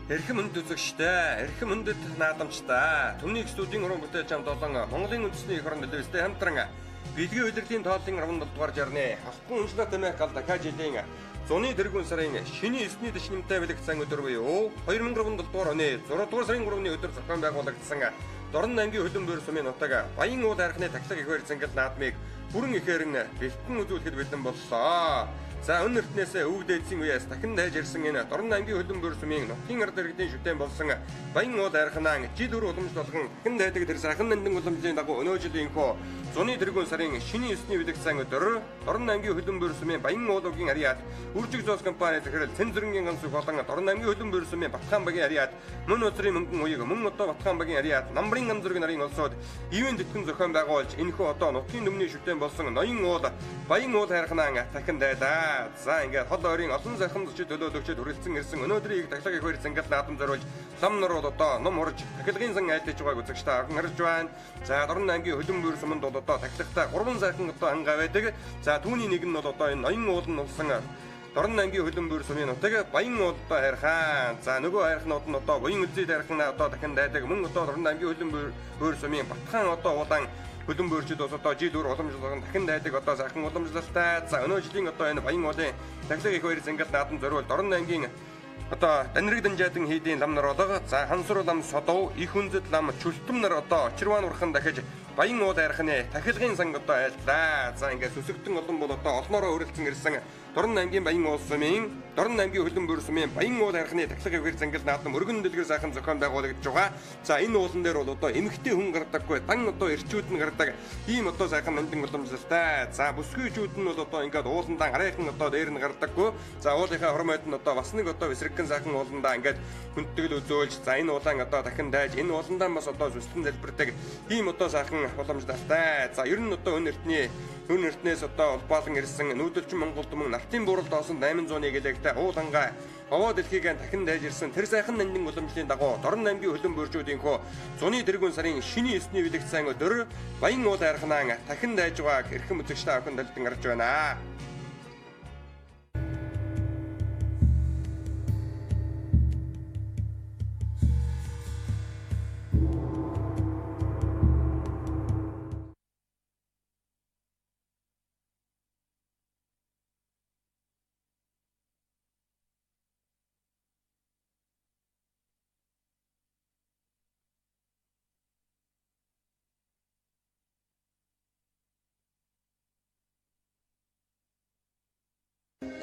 Эрхэм хүнд үзэгчтэй, эрхэм хүндэт наадамчтай, Түмний студийн уран бүтээлч хамт олон Монголын үндэсний эх орон телевизтэй хамтран бэлгийн удирдлагын тооллын 17 дугаар жарны хавхган үнжлээ тэмээх гал дахиад жилийн зуны тэргүүн сарын шинийн 9-ний 41-тэй бэлэгдсэн өдөр буюу 2017 дугаар оны 6 дугаар сарын 3-ны өдөр зохион байгуулагдсан Дорн аймгийн Хөлөнбөр сумын нутаг Баян уул хайрхны тахлаг их баяр зангал наадмыг бүрэн ихээр нь бэлтгэн үзүүлэхэд бэлэн боллоо. За өн эртнээс өвөг дээдсийн үеэс дахин дайж ирсэн энэ Дорн аймгийн Хөлөнбөр сумын нутгийн ард иргэдийн шүтэн болсон Баян уул хайрхнаа жил өр уламжлал болгон дахин дайдаг тэр сайхан нандин уламжлалын дагуу өнөө жил инхүү зуны тэргүүн сарын шинийн 9-ний бэлэгдсэн өдөр Дорн аймгийн Хөлөнбөр сумын Баян уул угийн ариад Үржиг зоос компани захирал Цэнзэрэнгийн ганц бүх болон Дорн аймгийн Хөлөнбөр сумын Батхан багийн ариад мөн уцрын мөнгөн уяг мөн одоо Батхан багийн ариад Намрын гам зүрэг нарын улсууд ивэн тэтгэн зохион байгуулж энэхүү одоо нутгийн нүмний шүтэн болсон Ноён уул Баян уул хайрхнаа дахин дайлаа. За ингээд хол ойрын олон сайхан зочид төлөөлөгчд хүрэлцэн ирсэн өнөөдрийн их тахлаг их баяр зангал наадам зориулж лам нар бол одоо ном хурж тахилгын сан айлтж байгааг үзэгч та харж байна. За Дорн аймгийн Хөлөнбөр суманд бол одоо тахилгатай 3 сайхан одоо ангаа байдаг. За түүний нэг нь бол одоо энэ Ноён уул нь болсон Дорн аймгийн Хөлөнбөр сумын нутаг Баян уулдаа хайрхан. За нөгөө хайрхнууд нь одоо Буян үлзий хайрхан одоо дахин дайдаг. Мөн одоо Дорн аймгийн Хөлөнбөр сумын Батхан одоо уулан Хөлөнбөрчд бас одоо жил өр уламжлалын дахин дайдаг одоо сайхан уламжлалтай. За өнөө жилийн одоо энэ Баян уулын тахлаг их баяр зангал наадам зориул Дорн аймгийн одоо Данирэг Данжаадан хийдийн лам нар болго за Хансур лам Содов, их хүнзэд лам Чүлтөм нар одоо Очирван урхан дахиж Баян уул хайрхны тахилгын санг одоо айлтлаа. За ингээд сүсэгтэн олон бол одоо олноороо өрөлдсөн ирсэн Дорн аймгийн Баян уул сумын Дорн аймгийн Хөлөнбөр сумын Баян уул хайрхны тахилга өвгөр зангал наадам өргөн дэлгэр сайхан зохион байгуулагдж байгаа. За энэ уулан дээр бол одоо эмэгтэй хүн гардаггүй, дан одоо эрчүүд нь гардаг. Ийм одоо сайхан нандин уламжлалтай. За бүсгүйчүүд нь бол одоо ингээд ууландаа гарайхан одоо дээр нь гардаггүй. За уулынхаа хормойд нь одоо бас нэг одоо эсрэгхэн сайхан ууландаа ингээд хүндэтгэл үзүүлж, за энэ уулан одоо дахин дайж, энэ ууландаа бас одоо зүслэн залбирдаг. Ийм одоо сайхан уламжлалтай. За ер нь одоо өн эртнээс одоо улбаалan ирсэн нүүдэлчин Монголд мөн Нартын буурал доосон 801 гэлэгтэй уулангаа овоо дэлхийг дахин дайж ирсэн тэр сайхан нандин уламжлалын дагуу Дорн аймгийн Хөлөнбөрчүүдийнхөө зуны тэргүүн сарын шинийн 9-ний бэлэгдсэн өдөр Баян уул хайрхнаа дахин дайж байгааг эрхэм үзэгч та бүхэн дэлдэн гарч байна.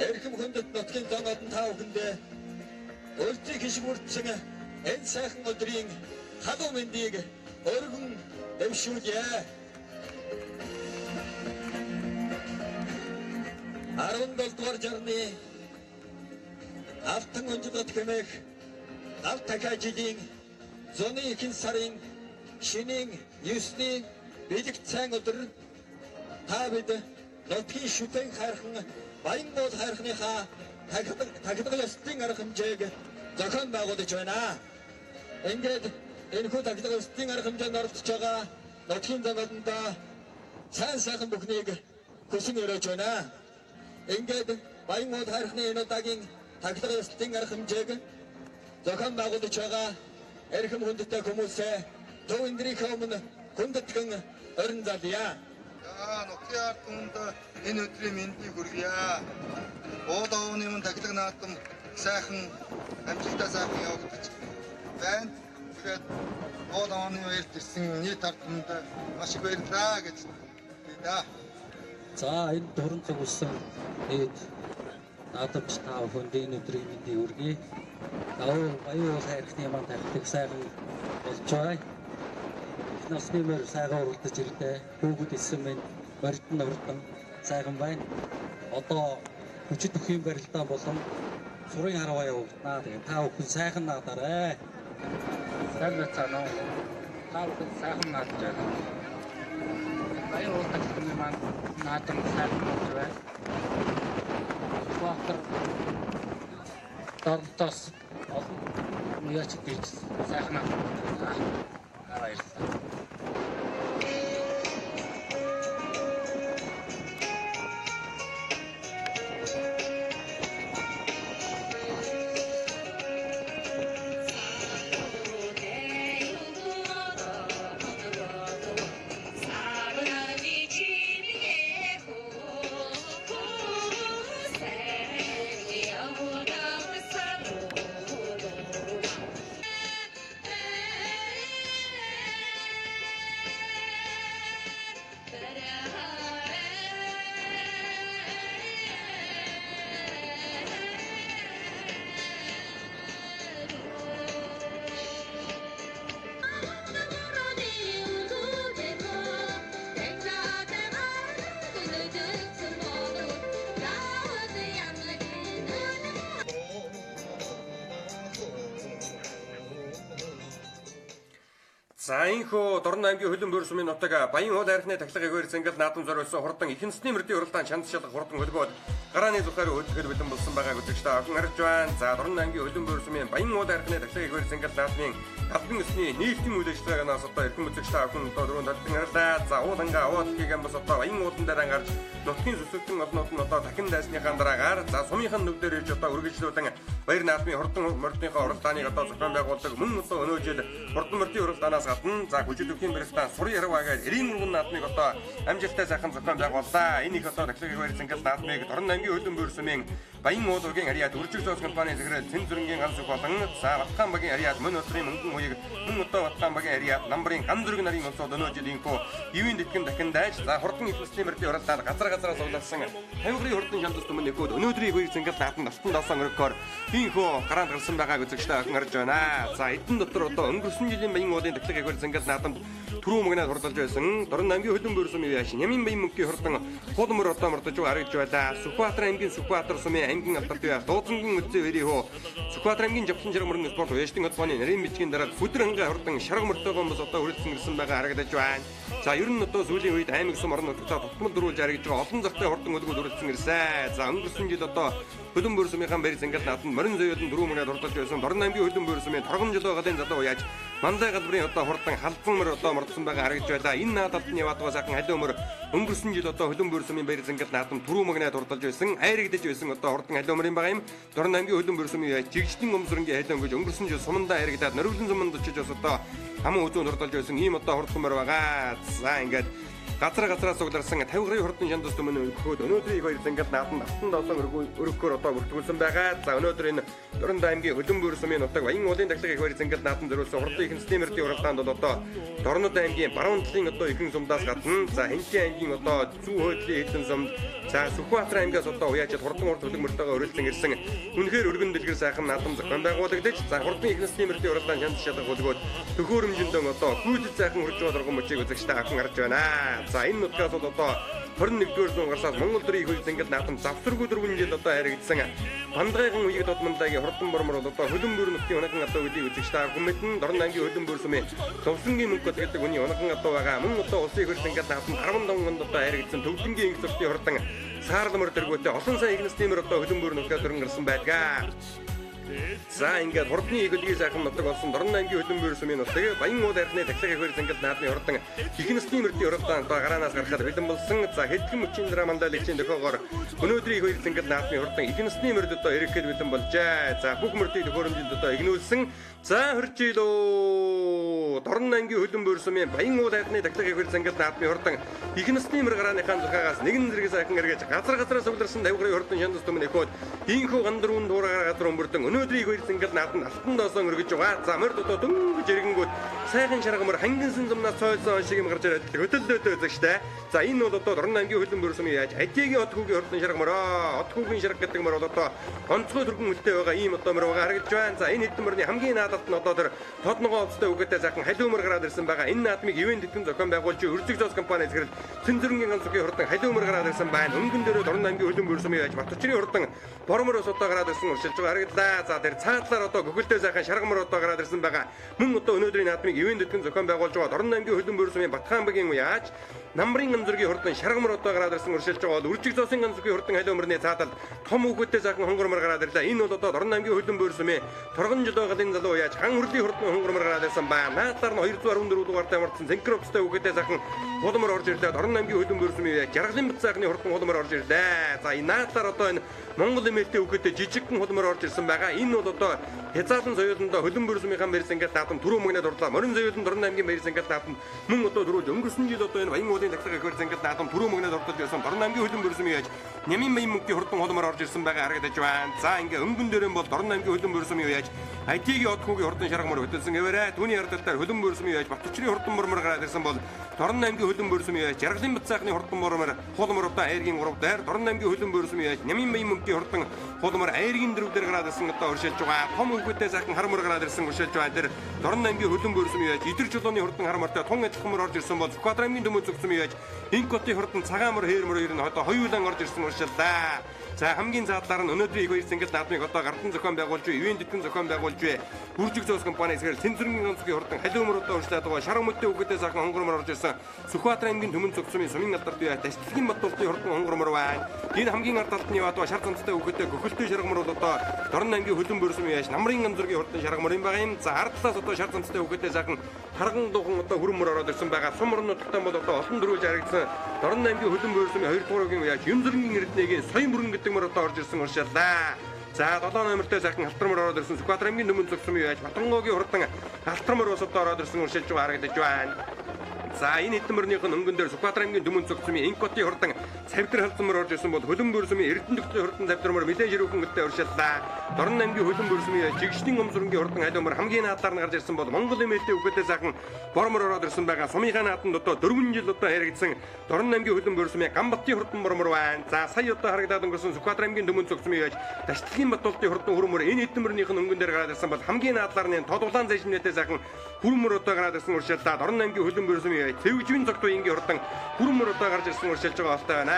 Эрхэм хүндэт нутгийн зан одон та бүхэндээ үлзий хишиг бүрдсэн энэ сайхан өдрийн халуун мэндийг өргөн дэвшүүлье. 17 дугаар жарны алтан өнжлөгт хэмээх гал дахиад жилийн зуны ихэнх сарын шинийн 9-ний бэлэг сайн өдөр та бид нутгийн шүтэн хайрхан Баян уул хайрхныхаа тахилга ёслолын арга хэмжээг зохион байгуулж байна. Ингээд энэхүү тахилга ёслолын арга хэмжээнд оролцож байгаа нутгийн зан одондоо сайн сайхан бүхнийг хүсэн өрөөж байна. Ингээд Баян уул хайрхны энэ удаагийн тахилга ёслолын арга хэмжээг зохион байгуулж байгаа эрхэм хүндтэй хүмүүсээ төв өндрийнхөө өмнө хүндэтгэн орин залъя. За нутгийн ард түмэнд энэ өдрийн мэндийг хүргье. Уул овны минь тахилга наадам сайхан амжилттай сайхан явагдаж байна. Тэгэхээр уул овны баярт ирсэн нийт ард түмэнд маш их баярлалаа гэж хэлье. За энэ дуран зүгсэн нийт наадамч та бүхэнд энэ өдрийн мэндийг хүргье. Давуу Баян уул хайрхны маань тахилга сайхан болж байгаа. Насны мөр сайхан уралдаж ирлээ. Хүүхэд ирсэн минь бордон урдан сайхан байна. Одоо хүчит төхийн барилдаа болон сурын харваа явагдана. Тэгээ та бүхэн сайхан наадаарай. Сайн байцгаана уу? Та бүхэн сайхан наадж байна. Баян уул тахилганы маань наадам сайхан болж байна. Сүхбаатар Дорнотоос олон муяачд ирж сайхан наадж байна. Баярлалаа. За инхүү Дорн аймгийн Хөлөн буйр сумын нутаг Баян уул хайрхны тахилга эгээр зангал наадам зориулсан хурдан их насны мөрдийн уралдаан чанд шалгах хурдан хөлгөөд гарааны зүхээр хөдлөхөд бэлэн болсон байгааг үзэгчдээ охин харж байна. За Дорн аймгийн Хөлөн буйр сумын Баян уул хайрхны тахилга эгээр зангал наадмын албан ёсны нийлтэн үйл ажиллагаанаас одоо эрхэм үзэгчдээ охин одоо дөрөв талбан харлаа. За уул хангаа аваад хийгэн бас одоо Баян уулан дээр ангарч нутгийн сүсэгтэн олнууд нь одоо дахин дайсныхаа дараагаар за сумынхан нүгдээр ирж одоо үргэлжлүүлэн баяр наадмын хурдан мордынхоо уралдааныг одоо зохион байгуулдаг. Мөн одоо өнөө жил хурдан мордын уралдаанаас гадна за хүчит төвхийн барилдаан сурын ярваа гэж 93 наадмыг одоо амжилттай сайхан зохион байгууллаа. Энэ их одоо тахилгын баяр зангал наадмыг Дорн аймгийн Хөлөн буйр сумын Баян уул ургийн ариад үржиг зоос компани захирал Цэн зүрэнгийн ганц зүг болон за Батхан багийн ариад мөн өдрийн мөнгөн хуйг мөн одоо Батхан багийн ариад намбарын ган зүрэг нарын улсууд өнөө жил инхүү ивэн тэтгэн дахин дайж за хурдан их насны мөрдийн уралдаанд газар газараас углалсан 50 гаруй хурдан шандас түмэн нөхөд өнөөдрийн хоёр зангал наадманд алтан долоон өргөхөөр инхүү гараанд гарсан байгааг үзэгчдээ охин харж байна. За эдэн дотор одоо өнгөрсөн жилийн Баян уулын тахилга их зангал наадамд түрүү мөгнөд хурдалж байсан Дорн аймгийн Хөлөн буйр сумын яаш Нямын баян мөнгийн хурдан хулмөр одоо мордож харагдж байлаа. Сүхбаатар аймгийн Сүхбаатар сумын аймгийн алдарт бие Дуудангийн үдцэн өрийн хөө Сүхбаатар аймгийн Жавхлан шарга мөрөн спорт уяжтын холбооны нарийн бичгийн дараа бүдэр хангаа хурдан шарга мөртөөгөө бас одоо хүрэлцэн ирсэн байгаа харагдаж байна. За ер нь одоо сүүлийн үед аймаг сум орон нутгад тутмал дөрвөлж харагдж байгаа олон зартай хурдан өлгүүд хүрэлцэн ирсэн. За өнгөрсөн жил одоо Хөлөн буйр сумынхаа баяр зангал наадманд морин зөөлөн дөрвөн мөрөд хурдалж байсан Дорн аймгийн Хөлөн буйр сумын торгон жолоо галын залуу яаж Мандай галбрын одоо хурдан халзан мөр одоо мордсон байгаа харагдж байлаа. Энэ наадалд нь яваад байгаа сайхан халиу мөр өнгөрсөн жил одоо Хөлөн буйр сумын баяр зангал наадам түрүү магнаад хурдалж байсан айрагдаж байсан одоо хурдан халиу мөрийн байгаа юм. Дорн аймгийн Хөлөн буйр сумын жигжтэн өмсрөнгийн халиу гэж өнгөрсөн жил сумандаа айрагдаад нориглон суманд очиж бас одоо хаман үзүүнд хурдалж байсан ийм одоо хурдан мөр байгаа. За ингээд газар газраас сугларсан 50 гаруй хурдан шандас түмэн өргөхөд өнөөдрийн их хоёр зангал наадамд алтан долоон өргөхөөр одоо бүртгүүлсэн байгаа. За өнөөдөр энэ Дорн аймгийн Хөлөн буйр сумын нутаг Баян уулын тахилга их хоёр зангал наадам зориулсан хурдан их насны мөрдийн уралдаанд бол одоо Дорнод аймгийн баруун талын одоо ихэнх сумдаас гадна за Хинтийн аймгийн одоо зүүн хойдлын хэдэн сумд за Сүхбаатар аймгаас одоо уяажид хурдан урд хөлөг мөртөөгөө өрөлдөн ирсэн үнэхээр өргөн дэлгэр сайхан наадам зохион байгуулагдаж за хурдан их насны мөрдийн уралдаан шанд шалга хөлгөөд төхөөрөмжөндөө одоо гүйдэл сайхан хурж байгаа дурган мөчийг үзэгчтэй авхан харж байна. За энэ нутгаас бол одоо 21-р зуун гарсаас Монгол төрийн их хөл зангал наадам завсаргүй 4 жил одоо харагдсан Пандгайхан үеиг додмондагийн хурдан бормор бол одоо Хөлөн буйр нутгийн унахан адуу гэдгийг үзэгчтэй авхан мэдэн Дорн аймгийн Хөлөн буйр сумын Тувсангийн мөнгө гэдэг хүний унахан адуу байгаа. Мөн одоо улсын их хөл зангал наадам 15 онд одоо харагдсан Төвдөнгийн инх зуртын хурдан саарл мөр дэргүүтэй олон сая их насны мөр одоо Хөлөн буйр нутгаас өрн гарсан байдгаа. За ингээд хурдны их хөлгийн сайхан нутаг болсон Дорн аймгийн Хөлөн буйр сумын нутаг Баян уул хайрхны тахилга их хоёр зангал наадмын хурдан их насны мөрдийн уралдаан одоо гараанаас гарахад бэлэн болсон. За хэдхэн мөчийн дараа мандалагчийн дохиогоор өнөөдрийн их хоёр зангал наадмын хурдан их насны мөрд одоо ирэхэд бэлэн болжээ. За бүх мөрдийн төхөөрөмжөнд одоо игнүүлсэн. За 20 жил үү Дорн аймгийн Хөлөн буйр сумын Баян уул хайрхны тахилга их хоёр зангал наадмын хурдан их насны мөр гарааныхаа зургаагаас нэгэн зэрэг сайхан эргэж газар газраас өглөрсөн 50 гаруй хурдан шандас түмэн эхүүд инхүү гандрүүн дуурайгаар газар өмбөрдөн өнөөдрийн их хоёр зангал наадманд алтан доосон өргөж байгаа. За морд одоо дөнгөж эрэнгүүд сайхан шарга мөр хангинсан зумнаас цойлсон шиг юм гарч ирээд хөтөллөөтэй үзэгчтэй. За энэ бол одоо Дорн аймгийн Хөлөн буйр сумын яаж Адигийн от хүүгийн хурдан шарга мөрөө. От хүүгийн шарга гэдэг мөр бол одоо онцгой түргэн үлтэй байгаа ийм одоо мөр байгаа харагдаж байна. За энэ хэдэн мөрний хамгийн наадалт нь одоо тэр тод ногоон овцтой үгээтэй сайхан халиу мөр гараад ирсэн байгаа. Энэ наадмыг ивэн тэтгэн зохион байгуулж Үрзэг зоос компани захирал Цэнзэрэнгийн ганц үгийн хурдан халиу мөр гараад ирсэн байна. Өнгөн дээрээ Дорн аймгийн Хөлөн буйр сумын яаж Батөчрийн хурдан бормор ус одоо гараад ирсэн уршилж байгаа харагдлаа. За тэр цаатлаар одоо гөхөлтэй сайхан шарга мөр одоо гараад ирсэн байгаа. Мөн одоо өнөөдрийн наадмыг ивэн тэтгэн зохион байгуулж байгаа Дорн аймгийн Хөлөн буйр сумын Батхан багийн яаж Намрын ганц зүргийн хурдан шарга мөр одоо гараад ирсэн уршилж байгаа бол Үржиг зоосын ганц зүргийн хурдан халиу мөрний цаатал том хүүхэдтэй сайхан хонгор мөр гараад ирлээ. Энэ бол одоо Дорн аймгийн Хөлөн буйр сумын торгон жолоо галын залуу яаж хан хүрлийн хурдан хонгор мөр гараад ирсэн ба. Наадлаар нь 214 дугаартай мордсон зэнкропстай хүүхэдтэй сайхан хулмөр орж ирлээ. Дорн аймгийн Хөлөн буйр сумын яаж жаргалын бат сайхны хурдан хулмөр орж ирлээ. За энэ наадлаар одоо энэ Монгол эмээлтэй хүүхэдтэй жижигхэн хулмөр орж ирсэн байгаа. Энэ бол одоо хязгаарлан соёолондоо Хөлөн буйр сумынхаа баяр зангал наадам түрүү мөгнөд орлоо. Морин соёолон Дорн аймгийн баяр зангал наадам мөн одоо дөрөв өнгөрсөн жил одоо энэ Баян уулын тахилга их хоёр зангал наадам түрүү мөгнөд ордож байсан Дорн аймгийн Хөлөн буйр сумын яаж Нямын баян мөнгийн хурдан хулмаар орж ирсэн байгаа харагдаж байна. За ингээ өнгөн дээрэн бол Дорн аймгийн Хөлөн буйр сумын яаж Адигийн от хүүгийн хурдан шарга мөр хөдөлсөн эвэрэ. Түүний ардалтаар Хөлөн буйр сумын яаж Батөчрийн хурдан мөрмөр гараад ирсэн бол Дорн аймгийн Хөлөн буйр сумын яаж Жаргалын бат сайхны хурдан мөрмөр хулмар одоо айргийн 3 дээр Дорн аймгийн Хөлөн буйр сумын яаж Нямын баян мөнгийн хурдан хулмар айргийн 4 дээр гараад ирсэн одоо уршилж байгаа. Том хүүхэдтэй сайхан хар мөр гараад ирсэн уршилж байгаа. Тэр Дорн аймгийн Хөлөн буйр сумын яаж Идэр чулууны хурдан хар мөртэй тун адилхан мөр орж ирсэн бол Сүхбаатар аймгийн төмөн зөгцөн зогссон яаж Инкотын хурдан цагаан мөр хээр мөр хоёр нь одоо хоёулан орж ирсэн уршиллаа. За хамгийн заадлаар нь өнөөдрийн их баяр цэнгэл наадмыг одоо гардан зохион байгуулж буй, ивэн тэтгэн зохион байгуулж буй Бүржиг зоос компани эсгээр Цэнцүрэнгийн онцгийн хурдан халиу мөр одоо урьдлаад байгаа. Шар өмдтэй үгэдээ сайхан хонгор мөр орж ирсэн. Сүхбаатар аймгийн Түмэн зогсмын сумын алдарт бий Таштлагын Батултын хурдан хонгор мөр байна. Энэ хамгийн ард талд нь яваад байгаа шар замцтай үгэдээ гөхөлтөй шарга мөр бол одоо Дорн аймгийн Хөлөн бөрсөм яаж Намрын ганзургийн хурдан шарга мөр юм байгаа юм. За ард талаас одоо шар замцтай үгэдээ сайхан тарган дуухан одоо хүрэн мөр ороод ирсэн байгаа. Сум мөрнүүд тогтоон бол одоо олон дөрвөлж харагдсан. Дорн аймгийн Хөлөн бөрсөмийн 2 дугаар үгийн яаж Юмзөрнгийн Эрдэнэгийн соён бүрэн гэдэг мөр одоо орж ирсэн уршаалаа. За 7 номертой сайхан алтар мөр ороод ирсэн. Сүхбаатар аймгийн Түмэн зогссон яаж Батрангоогийн хурдан алтар мөр бас одоо ороод ирсэн уршилж байгаа харагдаж байна. За энэ хэдэн мөрнийх нь өнгөн дээр Сүхбаатар аймгийн Түмэн зогссон Инкотын хурдан цавдар халзан мөр орж ирсэн бол Хөлөн бөрсмийн Эрдэнэ төгтний хурдан цавдар мөр нэлээд ширүүхэн өлтэй уршиллаа. Дорн аймгийн Хөлөн бөрсмийн жигшдийн өмсөрөнгийн хурдан аль мөр хамгийн наадаар нь гарч ирсэн бол Монгол эмээлтэй үгээдээ сайхан бор мөр ороод ирсэн байгаа. Сумынхаа нааданд одоо 4 жил одоо харагдсан Дорн аймгийн Хөлөн бөрсмийн Гамбатын хурдан бор мөр байна. За сая одоо харагдаад өнгөрсөн Сүхбаатар аймгийн Түмэн зогссон яаж Таштлагын Батултын хурдан хүрэн мөр энэ хэдэн мөрнийх нь өнгөн дээр гараад ирсэн бол хамгийн наадлаар нь тод улаан зайшмнэтэй сайхан хүрэн мөр одоо гараад ирсэн уршиллаа. Дорн аймгийн Хөлөн бөрсмийн Цэвжвийн зогтуу ингийн хурдан хүрэн мөр одоо гарч ирсэн уршилж байгаа олтой байна.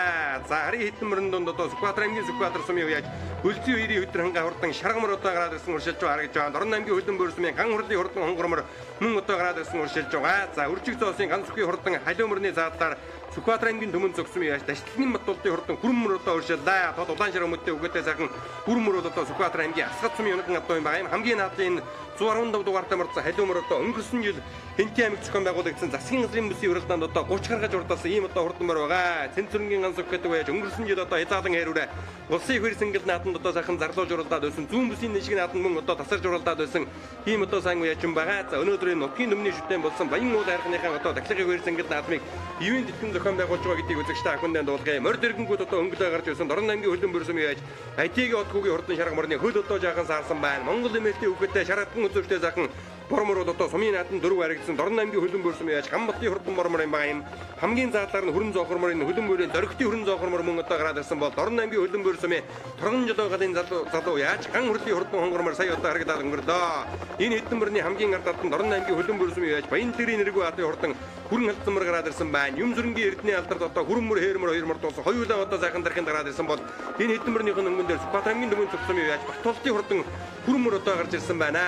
За харын хэдэн мөрөн донд одоо Сүхбаатар аймгийн Сүхбаатар сумын үеэж Хөлзий хоёрын өдөр ханга хурдан шарга мөр одоо гараад ирсэн уршилж байгаа харагдаж байгаа. Дорн аймгийн Хөлөн бөрсмийн ган хурлын хурдан хонгор мөр мөн одоо гараад ирсэн уршилж байгаа. За үржиг зоосын ган сүхийн хурдан халиу мөрний заадлаар Сүхбаатар аймгийн Түмэн зогссон яаж Таштлагын Батултын хурдан хүрэн мөр одоо уршиллаа. Тод улаан шар өмдтэй үгээдээ сайхан хүрэн мөр одоо Сүхбаатар аймгийн Асгат сумын унаган адуу юм байгаа юм. Хамгийн наадын 115 дугаартай мордсон халиу мөр одоо өнгөрсөн жил Хэнтийн аймаг зохион байгуулагдсан засгийн газрын бүсийн уралдаанд одоо 30 гаргаж урдалсан ийм одоо хурдан мөр байгаа. Цэнцүрэнгийн ганц үг гэдэг байж өнгөрсөн жил одоо хязгаалan хайрураа улсын их хэрсэнгэл нааданд одоо сайхан зарлуулж уралдаад байсан. Зүүн бүсийн нэшиг нааданд мөн одоо тасарж уралдаад байсан ийм одоо сайн үе юм байгаа. За өнөөдөр энэ нутгийн нүмний шүтэн болсон Баян уул хайрханыхаа одоо дахлын их хэрсэнгэл наадмыг ивэн тэтгэн зохион байгуулж байгаа гэдгийг үзэгч та бүхэндээ дуулгая. Морь дэргэнгүүд одоо өнгөлөө гарч ирсэн. Дорн аймгийн Хөлөн бөрсөм яаж IT-ийн отгуугийн хурдан шарга морины хөл одоо жаахан саарсан байна. Монгол эмээлтийн үгээдээ шаратан үзүүртэй сайхан бормор бол одоо сумын нааданд дөрөв харагдсан. Дорн аймгийн Хөлөн бөрсөм яаж Гамбатын хурдан бормор юм байгаа юм. Хамгийн заадлаар нь хүрэн зоохор мөрийн Хөлөн бөрийн дөрөгтийн хүрэн зоохор мөр мөн одоо гараад ирсэн бол Дорн аймгийн Хөлөн бөрсөмийн торгон жолоо галын залуу яаж ган хурлын хурдан хонгор мөр сая одоо харагдаад өнгөрлөө. Энэ хэдэн мөрний хамгийн ард талд нь Дорн аймгийн Хөлөн бөрсөм яаж Баян-Дэрийн нэргүй атын хурдан хүрэн халдсан мөр гараад ирсэн байна. Юм зүрэнгийн Эрдэнэ алдарт одоо хүрэн мөр хээр мөр хоёр мөр дуусан хоёулаа одоо сайхан дарахынд гараад ирсэн бол энэ хэдэн мөрнийх нь өнгөн дээр Сүхбаатар аймгийн Түмэн зогссон яаж Батултын хурдан хүрэн мөр одоо гарч ирсэн байна.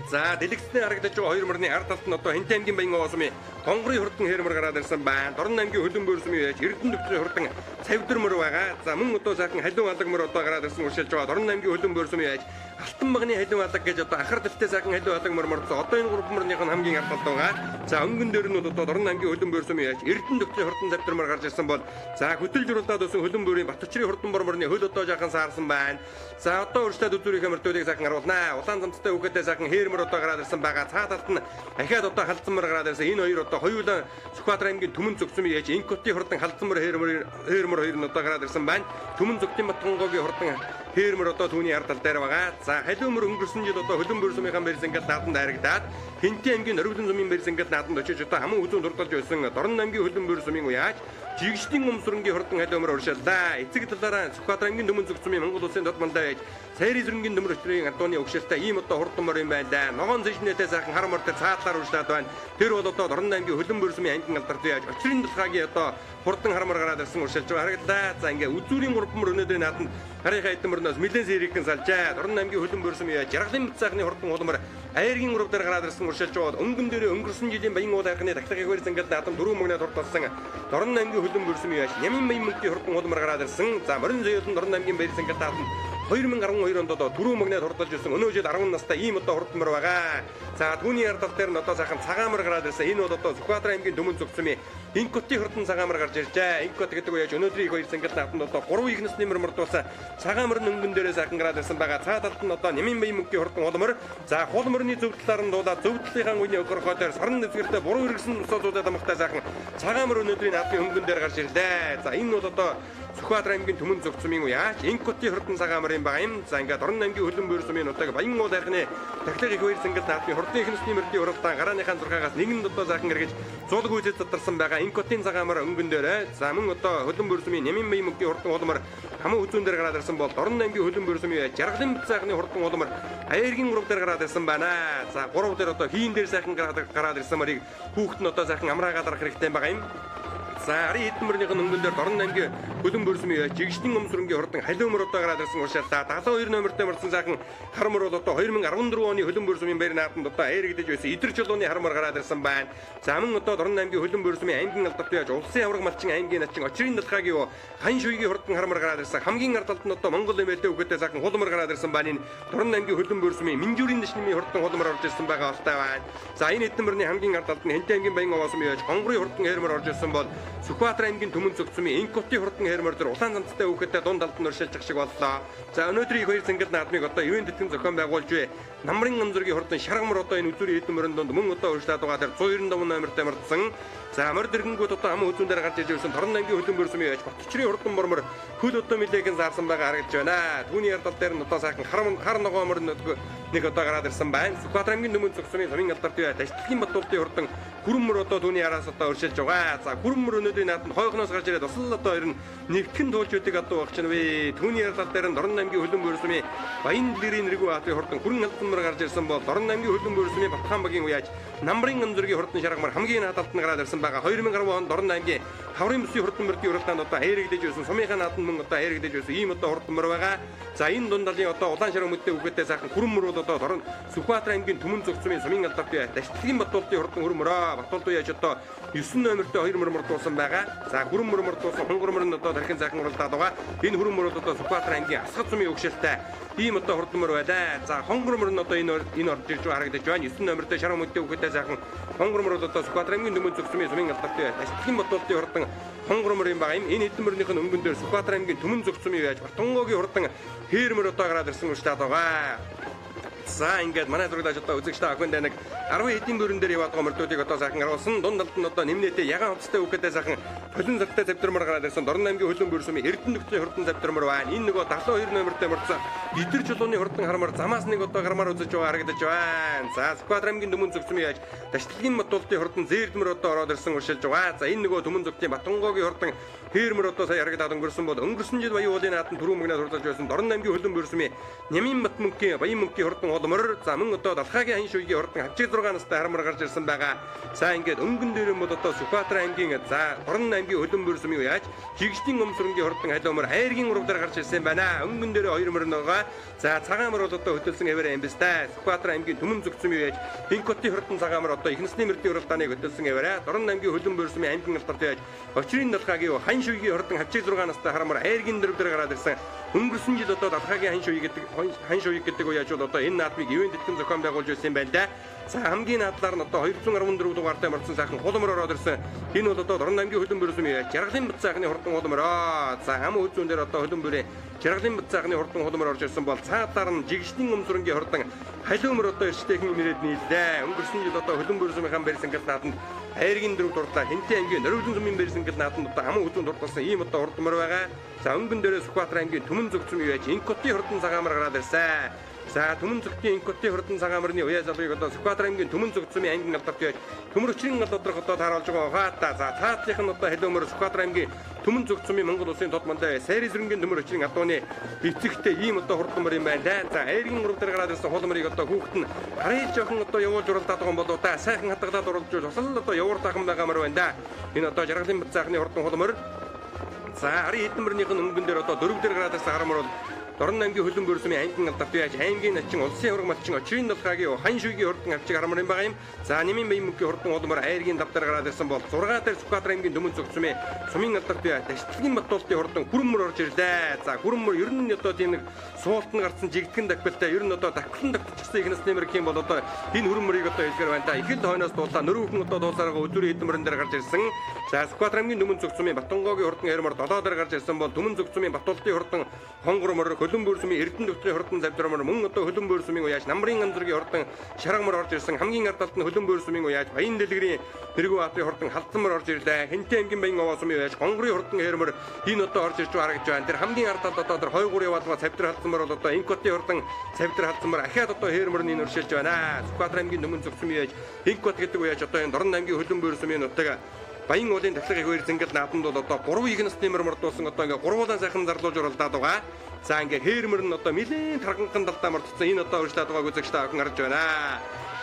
За дэлгэцний харагдаж байгаа хоёр мөрний ард талд нь одоо Хэнтийн аймгийн Баян овоосмын Тонгорын хурдан хээр мөр гараад ирсэн байна. Дорн аймгийн Хөлөн бөрсмийн яаж Эрдэнэ төвчний хурдан цавдар мөр байгаа. За мөн одоо сайхан халиу алаг мөр одоо гараад ирсэн уршилж байгаа. Дорн аймгийн Хөлөн бөрсмийн яаж Алтан багны халиу алаг гэж одоо ахар дэлтэй сайхан халиу алаг мөр мордсон. Одоо энэ гурван мөрнийх нь хамгийн ард талд байгаа. За өнгөн дээр нь бол одоо Дорн аймгийн Хөлөн бөрсмийн яаж Эрдэнэ төвчний хурдан цавдар мөр гарч ирсэн бол за хөтөлж уралдаад өсөн Хөлөн бөрийн Батөчрийн хурдан бор мөрний хөл одоо жаахан саарсан байна. За одоо урьдчилаад үзүүрийнхээ мөрдүүдийг сайхан харуулнаа. Улаан замцтай үгээдээ сайхан хээр мөр одоо гараад ирсэн байгаа. Цаа талд нь ахиад одоо халдсан мөр гараад ирсэн. Энэ хоёр одоо хоёулаа Сүхбаатар аймгийн Түмэн зогссон яаж Инкотын хурдан халдсан мөр хээр мөр хоёр нь одоо гараад ирсэн байна. Түмэн зогтын Батгонгоогийн хурдан хээр мөр одоо түүний ард тал дээр байгаа. За халиу мөр өнгөрсөн жил одоо Хөлөн бөрсмийнхаа бэрсэнгэл нааданд харагдаад Хэнтийн аймгийн Норвлон зумын бэрсэнгэл нааданд очиж одоо хаман үзүүн дурдалж байсан Дорн аймгийн Хөлөн бөрсмийн яаж жигшдийн өмсөрөнгийн хурдан халиу мөр уршаалаа. Эцэг талаараа Сүхбаатар аймгийн Түмэн зогсмын Монгол улсын дод мандаа яаж Сайрын зүрэнгийн төмөр өчрийн адууны өгшөлтэй ийм одоо хурдан мөр юм байна. Ногоон зэжнэтэй сайхан хар мөр дээр цаатлаар уршлаад байна. Тэр бол одоо Дорн аймгийн Хөлөн бөрсмийн ангин алдарт яаж очрын дулхаагийн одоо хурдан хар мөр гараад ирсэн уршилж байгаа харагдлаа. За ингээ үзүүрийн гурван мөр өнөөдрийн нааданд харийнхаа эдэн мөрнөөс нэлээд сэрийхэн салжаа. Дорн аймгийн Хөлөн бөрсмийн яаж жаргалын мэд сайхны хурдан улмар айргийн гурав дээр гараад ирсэн уршилж байгаа. Өнгөн дээрээ өнгөрсөн жилийн Баян уул хайрхны дахлагыг хөр зангал наадам дөрвөн мөгнөд хурдалсан Дорн аймгийн Хөлөн бөрсмийн яаж Нямын баян мөнгөний хурдан улмар гараад ирсэн. За морин зөөлөн Дорн аймгийн баяр зангал наадам 2012 онд одоо түрүү магнаад хурдалж ирсэн. Өнөө жил 10 настай ийм одоо хурдмар байгаа. За түүний ард тал дээр нь одоо сайхан цагаан мөр гараад ирсэн. Энэ бол одоо Сүхбаатар аймгийн Түмэн зогсмын Инкотын хурдан цагаан мөр гарч иржээ. Инкот гэдэг үе яаж өнөөдрийн их хоёр цэнгэл нааданд одоо 3 их насны мөр мордуулсан цагаан мөр өнгөн дээрээ сайхан гараад ирсэн байгаа. Цаа талд нь одоо Нямын баян мөнгөний хурдан хулмөр. За хул мөрний зөв талаар нь дуулаад зөв талынхаа үеийн өгөрхөө дээр саран дэвсгэртэй буруу хэрэгсэн усаа зуудаад амхтай сайхан цагаан мөр өнөөдрийн наадмын өнгөн дээр гарч ирлээ. За энэ бол одоо Сүхбаатар аймгийн Түмэн зогсмын үе Инкотын хурдан цагаан мөр юм байгаа юм. За ингээд Дорн аймгийн Хөлөн бөөр сумын нутаг Баян уул хайрхны тахлага их хоёр цэнгэл наадмын хурдан их насны мөрдийн уралдаан гарааныхаа 6-аас нэгэнд одоо сайхан эргэж зулг үйзэж задарсан байгаа. байгаа. Инкотын цагаан мөр өнгөн дээр. За мөн одоо хөлөн бүрсмийн Нямын Баян мөнхийн хурдан хулмар хаман хүзүүн дээр гараад ирсэн бол Дорн аймгийн хөлөн бүрсмийн Жаргалын сайхны хурдан хулмар Аяргийн 3 дээр гараад ирсэн байна. За 3 дээр одоо хийн дээр сайхан гараад ирсэн мөрийг хүүхэд нь одоо сайхан амраагаа дарах хэрэгтэй байгаа юм. За арын хэдэн мөрнийх нь өнгөн дээр Дорн аймгийн хөлөн бүрсмийн жигшдэн өмсрөнгийн хурдан халиу мөр одоо гараад ирсэн уршаалаа. 72 номертой мөрсөн сайхан хар мөр бол одоо 2014 оны хөлөн бүрсмийн баяр наадамд одоо аярэгдэж байсан идэр чулууны хар мөр гараад ирсэн байна. За мөн одоо Дорн аймгийн хөлөн бүрсмийн аймгийн алдарт яаж улсын авраг малчин аймгийн начин очрын далхаагийн хан шуйгийн хурдан хар мөр гараад ирсэн. Хамгийн ард талд нь одоо Монгол эмээлтэй үгээтэй сайхан хулмар гараад ирсэн байна. Энэ Дорн аймгийн хөлөн бүрсмийн Минжүүрийн нэшнэмийн хурдан хулмар орж ирсэн байгаа алтай байна. За энэ хэдэн мөрний хамгийн ард талд нь Хэнтэй аймгийн Баян овоосом яаж Гонгорын хурдан хээрмөр орж ирсэн бол Сүхбаатар аймгийн Түмэн зөгцмийн Инкотын хурдан хээрмөр дээр улаан замцтай хүүхэдтэй дунд талд нь өршилж шиг боллоо. За өнөөдрийн их хоёр цэнгэл наадмыг одоо ивэн тэтгэн зохион байгуулж буй Намрын ганзургийн хурдан шаргамар одоо энэ үзүүрийн хэдэн мөрөн дунд мөн одоо өршлээд байгаа дээр 195 номертой мордсон. За морь дэргэнгүүд одоо аман хүзүүн дээр гарч иж ирсэн Торон аймгийн хөлөн бүрсмийн яаж Батчрын хурдан мормор хөл одоо мэлээхэн заарсан байгаа харагдаж байна. Түүний ярдал дээр нь одоо сайхан хар ногоон морь нэг одоо гараад ирсэн байна. Сүхбаатар аймгийн Түмэн зөгцмийн сумын алдарт бай Таштлагийн Батулдын хурдан хүрэн мөр одоо түүний араас одоо өршилж байгаа. За хүрэн мөр өнөөдрийн нааданд хойхноос гарч ирээд бас л одоо ер нь нэгтгэн туулжуудыг одоо багч нь вэ. Түүний ярдал дээр нь Дорн аймгийн хөлөн бүрсмийн Баян дэлгэрийн нэргүй баатрын хурдан хүрэн алдан мөр гарч ирсэн бол Дорн аймгийн хөлөн бүрсмийн Батхан багийн уяаж Намрын ганзургийн хурдан шаргамар хамгийн наадалд нь гараад ирсэн байгаа. 2010 онд Дорн аймгийн Хаврын бүсийн хурдан мөрдийн уралдаанд одоо аярэгдэж байсан. Сумынхаа нааданд мөн одоо аярэгдэж байсан. Ийм одоо хурдан мөр байгаа. За энэ дундалын одоо улаан шар өмдтэй үгээтэй сайхан хүрэн мөр бол одоо Дорн Сүхбаатар аймгийн Түмэн зөгцмийн сумын алдарт бай Таштлагийн Батулдын хурдан хүрэн мөрөө. Батулд яаж одоо 9 номертой 2 мөр мордуулсан байгаа. За хүрэн мөр мордуулсан хонгор мөр нь одоо тархин сайхан уралдаад байгаа. Энэ хүрэн мөр бол одоо Сүхбаатар аймгийн Асгад сумын өгшөлтэй ийм одоо хурдан мөр байлаа. За хонгор мөр нь одоо энэ орж ирж харагдаж байна. 9 номертой шар өмдтэй үгээтэй сайхан хонгор мөр бол одоо Сүхбаатар аймгийн Түмэн зөгцмийн сумын алдарт бай Таштлагийн Батулдын хурдан хонгор мөр юм байгаа юм. Энэ хэдэн мөрнийх нь өнгөн дээр Сүхбаатар аймгийн Түмэн зөгцмийн яаж Батонгогийн хурдан хээр мөр одоо гараад ирсэн уршлаад байгаа. За ингээд манай зурагтаж одоо үзэгчтэй охин нэг 10 хэдийн бүрэн дээр яваад байгаа мөрдүүдийг одоо сайхан харуулсан. Дунд талд нь одоо нэмнээтэй ягаан хувцастай хүүхэдтэй сайхан толон зартай завдрамар гараад ирсэн. Дорн аймгийн хөлөн бүрсмийн Эрдэнэ нөхдийн хурдан завдрамар байна. Энэ нөгөө 72 номертой мордсон идэр чулууны хурдан хармар замаас нэг одоо гармаар үзэж байгаа харагдаж байна. За Сүхбаатар аймгийн Түмэн зөгцмийн яаж Таштлагийн Батулдын хурдан зээрдмэр одоо ороод ирсэн уршилж байгаа. За энэ нөгөө Түмэн зөгтийн Батонгогийн хурдан хээрмэр одоо сая харагдаад өнгөрсөн бол өнгөрсөн жил Баян уулын нааданд түрүү мөгнөө сурталж байсан Дорн аймгийн хөлөн бүрсмийн Нямын бат мөнхийн Баян мөнхийн хурдан хулмар за мөн одоо Далхаагийн хан шуйгийн хурдан хавчиг 6 настай хармар гарч ирсэн байгаа. За ингээд өнгөн дээр юм бол одоо Сүхбаатар аймгийн за Дорн аймгийн хөлөн бүрсмийн яаж жигждийн өмсрөнгийн хурдан халиумар хайргийн урав дээр гарч ирсэн байна. Өнгөн дээр хоёр мөр байгаа. За цагаан мөр бол одоо хөтөлсөн хэвээр юм биз дээ. Сүхбаатар аймгийн Түмэн зөгцмийн яаж Инкотын хурдан цагаан мөр одоо их насны мөрдийн уралдааныг хөтөлсөн хэвээрээ. Дорн аймгийн хөлөн бүрсмийн аймгийн алдарт яаж очрын Далхаагийн хан шуйгийн хурдан хавчиг 6 настай хармар хайргийн дөрөв дээр гараад ирсэн. Өнгөрсөн жил одоо Далхаагийн хан шуй гэдэг хан шуй гэдэг үе яаж бол одоо энэ наадмыг ивэн тэтгэн зохион байгуулж байсан юм байна да. За хамгийн наадлаар нь одоо 214 дугаартай мордсон сайхан хулмар ороод ирсэн. Энэ бол одоо Дорн аймгийн хөлөн бүрсмийн Жаргалын бат сайхны хурдан хулмар. За хам үзүүн дээр одоо хөлөн бүрээ Жаргалын бат сайхны хурдан хулмар орж ирсэн бол цаадлаар нь жигшдэн өмсрөнгийн хурдан халиу мөр одоо эрчтэйхэн нэрээд нийллээ. Өнгөрсөн жил одоо хөлөн бүрсмийн барьсан гал нааданд хайргийн дөрөв дурдлаа. Хинтээ аймгийн Нориглон зумын барьсан гал нааданд одоо хам үзүүн дурдсан ийм одоо хурдан мөр байгаа. За өнгөн дээрээ Сүхбаатар аймгийн Түмэн зөгцмийн яаж Инкотын хурдан цагаамар гараад ирсэн. За Түмэн зөгтийн Инкотын хурдан цагаамарны уяа залгыг одоо Сүхбаатар аймгийн Түмэн зөгцмийн аймгийн алдарт яаж Төмөрөчрийн гал доторх одоо тааруулж байгаа хаа та. За цаатлынх нь одоо халиумөр Сүхбаатар аймгийн Түмэн зөгцмийн Монгол улсын тод мандаа сайрын сэрэнгийн Төмөрөчрийн адууны эцэгтэй ийм одоо хурдан мөр юм байна да. За айргийн урав дээр гараад ирсэн хулмарыг одоо хүүхэд нь харъя жоохон одоо явуулж уралдаад байгаа юм болоо да. Сайхан хадгалаад уралдж бас л одоо явууртаахан байгаа мөр байна да. Энэ одоо Жаргалын бат сайхны хурдан хулмар. За арын хэдэн мөрнийх нь өнгөн дээр одоо дөрөв дээр гараад ирсэн харамар бол Дорн аймгийн хөлөн бүрсмийн аймгийн алдарт яаж аймгийн начин улсын хураг малчин очрын далхаагийн хан шуйгийн хурдан авчиг харамар юм байгаа юм. За Нямын Баян мөнхийн хурдан хулмар айргийн давтар гараад ирсэн бол 6 дээр Сүхбаатар аймгийн Түмэн зөгцмийн сумын алдарт бай Таштлагийн Батулдын хурдан хүрэн мөр орж ирлээ. За хүрэн мөр ер нь одоо тийм нэг суулт нь гарсан жигдгэн дахилтай ер нь одоо дахилан давтчихсан их насны мөр гэх юм бол одоо энэ хүрэн мөрийг одоо хэлгээр байна та. Их л хойноос дуулаа нөрөөхөн одоо дуулсараа өдрийн хэдэн мөрөн дээр гарч ирсэн. За Сүхбаатар аймгийн Түмэн зөгцмийн Батонгогийн хурдан хэрмөр 7 дээр гарч ирсэн бол Түмэн зөгцмийн Батулдын хурдан хонгор мөр хөлөн бүрсмийн Эрдэнэ нутгийн хурдан завдрамар мөн одоо хөлөн бүрсмийн уяаж Намрын ганзургийн хурдан шаргамар орж ирсэн. Хамгийн ард талд нь хөлөн бүрсмийн уяаж Баян дэлгэрийн Тэргүү баатрын хурдан халдсанмар орж ирлээ. Хинтээ аймгийн Баян овоосмын уяаж Гонгорын хурдан хэрмэр энэ одоо орж ирж харагдаж байна. Тэр хамгийн ард талд одоо тэр хойгуур яваад байгаа цавдар халдсанмар бол одоо Инкотын хурдан цавдар халдсанмар ахиад одоо хэрмэр нь энэ өршилж байна. Сүхбаатар аймгийн Түмэн зөгцмийн уяаж Инкот гэдэг уяаж одоо энэ Дорн аймгийн хөлөн бүрсмийн нутаг Баян уулын тахлага их хоёр зингэл наадамд бол одоо 3 их насны мөр мордуулсан одоо ингээ гурвуулан сайхан зарлуулж уралдаад байгаа. За ингээ хээр мөр нь одоо нэлээд тарганхан талдаа мордсон энэ одоо урьдлаад байгааг үзэгч та бүхэн харж байна.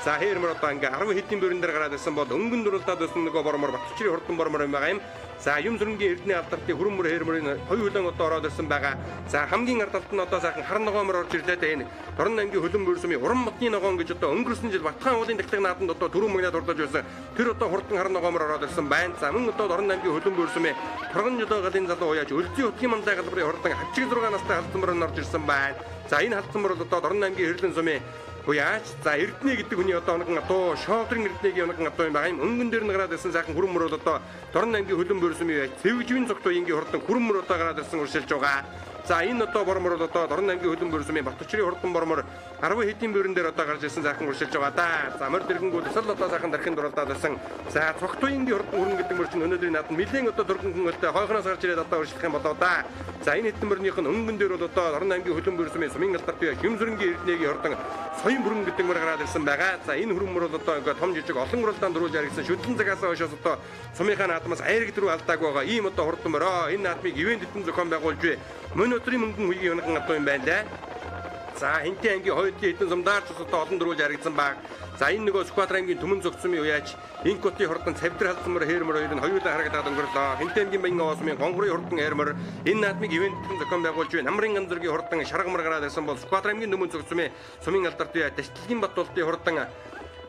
За хээр мөр одоо ингээ 10 хэдийн бүрэн дээр гараад ирсэн бол өнгөн дурлаад байсан нөгөө бормор Батчирийн хурдан бормор юм байгаа юм. За юм зүрэнгийн эрдэнэ алдартын хүрэн мөр хээр мөрийн хоёр хөлөн одоо ороод ирсэн байгаа. За хамгийн ард талд нь одоо сайхан хар ногоон мөр орж ирлээ дээ. Энэ Дорн аймгийн хөлөн бүрсмийн уран модны ногоон гэж одоо өнгөрсөн жил Батхан уулын тахлаг наадамд одоо түрүү мөгнөд урдаж байсан. Тэр одоо хурдан хар ногоон мөр ороод ирсэн байна. За мөн одоо Дорн аймгийн хөлөн бүрсмийн торгон жолоо галын залуу уяаж Өлзий утгийн манлай галбарын хурдан хавчиг 6 настай халдсан мөр орж ирсэн байна. За энэ халдсан мөр бол одоо Дорн аймгийн хэрлэн сумын Хуяач за Эрдэнэ гэдэг хүний одоо оногон адуу шодрын Эрдэнэгийн оногон адуу юм байгаа юм. Өнгөн дээр нь гараад ирсэн сайхан хүрэн мөр бол одоо Дорн аймгийн хөлөн бүрсэм юу Цэвжвийн цогт уянгийн хурдан хүрэн мөр одоо гараад ирсэн уршилж байгаа. За энэ одоо бормор бол одоо Дорн аймгийн хөлөн бүрсмийн Батчирийн хурдан бормор 10 хэдийн бүрэн дээр одоо гарч ирсэн сайхан уршилж байгаа да. За морь дэргэнгүүд өсөл одоо сайхан дархин дурлаад байсан. За цогт уянгийн хурдан хүрэн гэдэг мөр чинь өнөөдрийн наадам нэлээд одоо дөргөн хөнгөлтэй хойхоноос гарч ирээд одоо уршилах юм болоо да. За энэ хэдэн мөрнийх нь өнгөн дээр бол одоо Дорн аймгийн хөлөн бүрсмийн сумын алдарт бие Хэмсрэнгийн Эрдэнэгийн хурдан соён бүрэн гэдэг мөр гараад ирсэн байгаа. За энэ хүрэн мөр бол одоо ингээ том жижиг олон уралдаанд дөрүүлж харагдсан шүтлэн цагаас хойшоос одоо сумынхаа наадмаас айраг рүү алдаагүй байгаа. Ийм одоо хурдан мөрөө энэ наадмыг ивэн дэдэн зохион байгуулж буй мөн өдрийн мөнгөн үеийн унаган адуу юм байна лээ. За Хинтээ ангийн хоёрын хэдэн сумдаарч бас одоо олон дөрүүлж харагдсан баг. За энэ нөгөө Сүхбаатар аймгийн түмэн зөгцсөн уяач Инкотын хурдан цавдар халдсан мөр хээр мөр хоёр нь хоёулаа харагдаад өнгөрлөө. Хинтээ аймгийн Баян овоосмын гонгорын хурдан хээр мөр энэ наадмыг ивент дэдэн зохион байгуулж буй Намрын ганзаргийн хурдан шарга мөр гараад ирсэн бол Сүхбаатар аймгийн түмэн зөгцсөн сумын алдарт уяа Даштлагийн Батулдын хурдан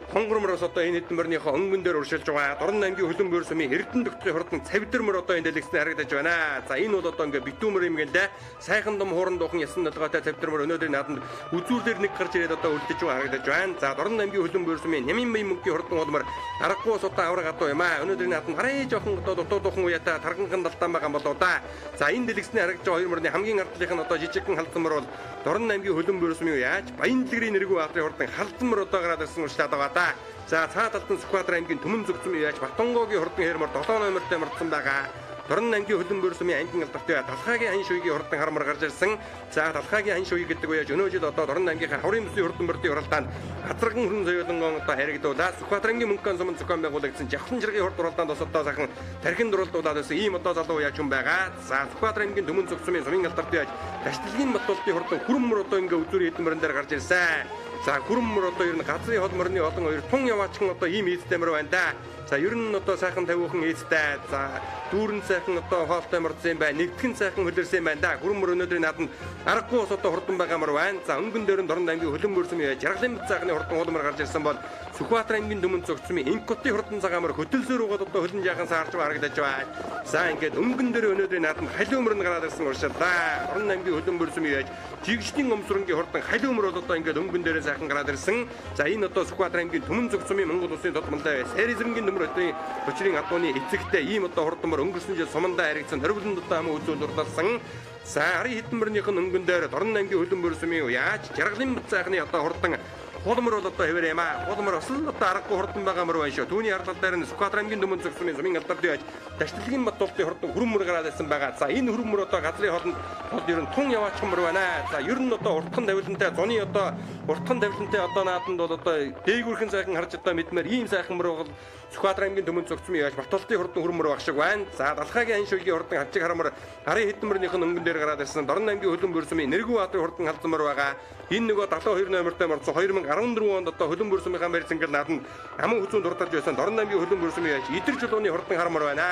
хонгор мөрөөс одоо энэ хэдэн мөрнийхөө өнгөн дээр уршилж байгаа. Дорн аймгийн хөлөн бөөр сумын Эрдэнэ дөгтгийн хурдан цавдар мөр одоо энэ дэлгэцний харагдаж байна. За энэ бол одоо ингээ битүү мөр юм гэлээ. Сайхан дум хууран дуухан ясан нөлгөөтэй цавдар мөр өнөөдрийн наадамд үзүүрлэр нэг гарч ирээд одоо үлдэж байгаа харагдаж байна. За Дорн аймгийн хөлөн бөөр сумын Нямын баян мөнгийн хурдан улмар аргагүй ус одоо авраг адуу юм аа. Өнөөдрийн наадамд хараа жоохон одоо дутуу дуухан уяатай тарганхан далтаан байгаа болоо да. За энэ дэлгэцний харагдаж байгаа хоёр мөрний хамгийн ардлынх нь одоо жижигхэн халдсан мөр бол Дорн аймгийн хөлөн бөөр сумын яаж Баян дэлгэрийн нэргүй баатрын хурдан халдсан мөр одоо гараад ирсэн уршлаад байгаа. За цаа талд нь Сүхбаатар аймгийн түмэн зөгцсөн яаж Батонгогийн хурдан хэрмөр 7 номертой мордсон байгаа. Дорн аймгийн хөлөн бөөр сумын ангийн алдарт Талхаагийн хан шуйгийн хурдан хармар гарч ирсэн. За Талхаагийн хан шуй гэдэг үеж өнөө жил одоо Дорн аймгийнхаа хаврын бүсийн хурдан мөрдийн уралдаанд газарган хүрэн соёлонгон одоо харигдуулаа. Сүхбаатар аймгийн мөнхөн сумын зохион байгуулагдсан жавхлан жиргийн хурд уралдаанд бас одоо сайхан тархин дурлуулад байсан ийм одоо залуу яаж юм байгаа. За Сүхбаатар аймгийн түмэн зөгцсөн сумын алдарт яаж Даштлагийн Батулдын хурдан хүрэн мөр одоо ингээ үзүүрийн хэдэн мөрөн дээр гарч ирсэн. За хүрэн мөр одоо ер нь газрын хол мөрний олон хоёр тун яваачхан одоо ийм ийцтэй мөр байна да. За ер нь одоо сайхан тавиухан ийцтэй. За дүүрэн сайхан одоо хоолтой мордсон юм байна. Нэгтгэн сайхан хөлөрсөн юм байна да. Хүрэн мөр өнөөдрийн наадамд аргагүй ус одоо хурдан байгаа мөр байна. За өнгөн дээр нь Дорн аймгийн хөлөн мөрсөм жаргалын мэт сайхны хурдан хулмар гарч ирсэн бол Сүхбаатар аймгийн түмэн зөгцсөн Инкотын хурдан цагаан мөр хөтөлсөөр угаад одоо хөлөн жаахан саарч харагдаж байна. За ингээд өнгөн дээр өнөөдрийн наадамд халиу мөр нь гараад ирсэн уршаалаа. Дорн аймгийн хөлөн мөрсөм яаж жигждийн өмсрөнгийн хурдан халиу мөр бол одоо ингээд өнгөн дээрээ сайхан гараад ирсэн. За энэ одоо Сүхбаатар аймгийн түмэн зөгцсөн Монгол улсын тод маллай Сэризрэнгийн нөмөр өдрийн учрын адууны эцэгтэй ийм одоо хурдан мөр өнгөрсөн жил сумандаа харагдсан хоригдонд одоо аман үзүүл урдалсан. За арын хэдэн мөрнийх нь өнгөн дээр Дорн аймгийн хөлөн мөрсмийн яаж жаргалын мэт сайхны одоо хурдан хулмөр бол одоо хэвээр юм аа. Хулмөр бас л одоо аргагүй хурдан байгаа мөр байна шүү. Түүний ардал дээр нь Сүхбаатар аймгийн түмэн зөгцсөн сумын алдар яаж Даштлагийн Батулдын хурдан хүрэн мөр гараад ирсэн байгаа. За энэ хүрэн мөр одоо газрын хоолнд бол ер нь тун яваачихсан мөр байна. За ер нь одоо уртхан тавилантай зуны одоо уртхан тавилантай одоо наадамд бол одоо дээгүүрхэн сайхан харж одоо мэдмээр ийм сайхан мөр бол Сүхбаатар аймгийн түмэн зөгцсөн яаж Батулдын хурдан хүрэн мөр баг шиг байна. За Далхаагийн ан шуйгийн хурдан хавчиг харамар арын хэдэн мөрнийх нь өнгөн дээр гараад ирсэн. Дорн аймгийн хөлөн бүрсмийн нэргүй баатрын хурдан халдсан мөр байгаа. Энэ нөгөө 72 номертой мордсон 2014 онд одоо хөлөн бүрсмийнхаа мэр зингэл нааданд аман хүзүүн дурдалж байсан Дорн аймгийн хөлөн бүрсмийн яаж идэр чулууны хурдан харамар байна.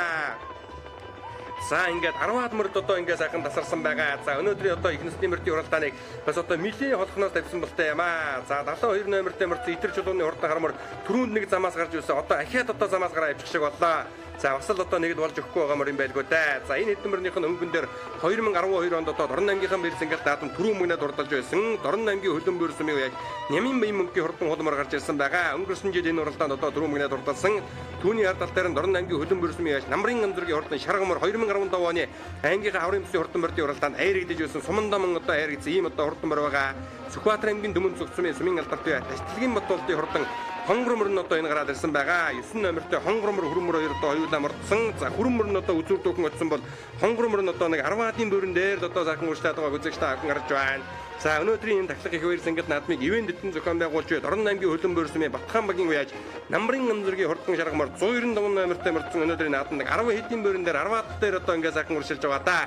За ингээд 10-аад мөрд одоо ингээд сайхан тасарсан байгаа. За өнөөдрийн одоо их насны мөрдийн уралдааныг бас одоо нэлээд холхоноос тавьсан болтой юм аа. За 72 номертой мөрд идэр чулууны хурдан харамар түрүүнд нэг замаас гарч ирсэн. Одоо ахиад одоо замаас гараа явчих шиг боллоо. За бас л одоо нэгд болж өгөхгүй байгаа мөр юм байлгүй дээ. За энэ хэдэн мөрнийх нь өнгөн дээр 2012 онд одоо Дорн аймгийнхаа мэр зингэл наадам түрүүн мөнгөд урдалж байсан. Дорн аймгийн хөлөн бөөр сумын яаж Нямын баян мөнгийн хурдан хулмар гарч ирсэн байгаа. Өнгөрсөн жил энэ уралдаанд одоо түрүүн мөнгөд урдалсан. Түүний ард тал дээр нь Дорн аймгийн хөлөн бөөр сумын яаж Намрын ганзргийн хурдан шаргамар 2015 оны аймгийнхаа аврын бүсийн хурдан мөрдийн уралдаанд айрагдаж байсан. Сумандаа мөн одоо айрагдсан ийм одоо хурдан мөр байгаа. Сүхбаатар аймгийн түмэн зөгцсөн сумын алдарт Даштлагийн Батулдын хурдан Хонгор мөр нь одоо энэ гараад ирсэн байгаа. 9 номертой хонгор мөр хүрэн мөр хоёр одоо хоёулаа мордсон. За хүрэн мөр нь одоо үзүүр дүүхэн очсон бол хонгор мөр нь одоо нэг 10-ын бүрэн дээр л одоо сайхан урьдчилаад байгааг үзэгч та бүхэн харж байна. За өнөөдрийн энэ тахлах их баяр зангил наадмыг ивэн дэдэн зохион байгуулж буй Дорн аймгийн хөлөн бөөрсмийн Батхан багийн уяаж Намрын намзэргийн хурдан шаргамар 195 номертой мордсон өнөөдрийн наадам нэг 10 хэдийн бүрэн дээр 10-аад дээр одоо ингээ сайхан урьдчилж байгаа да.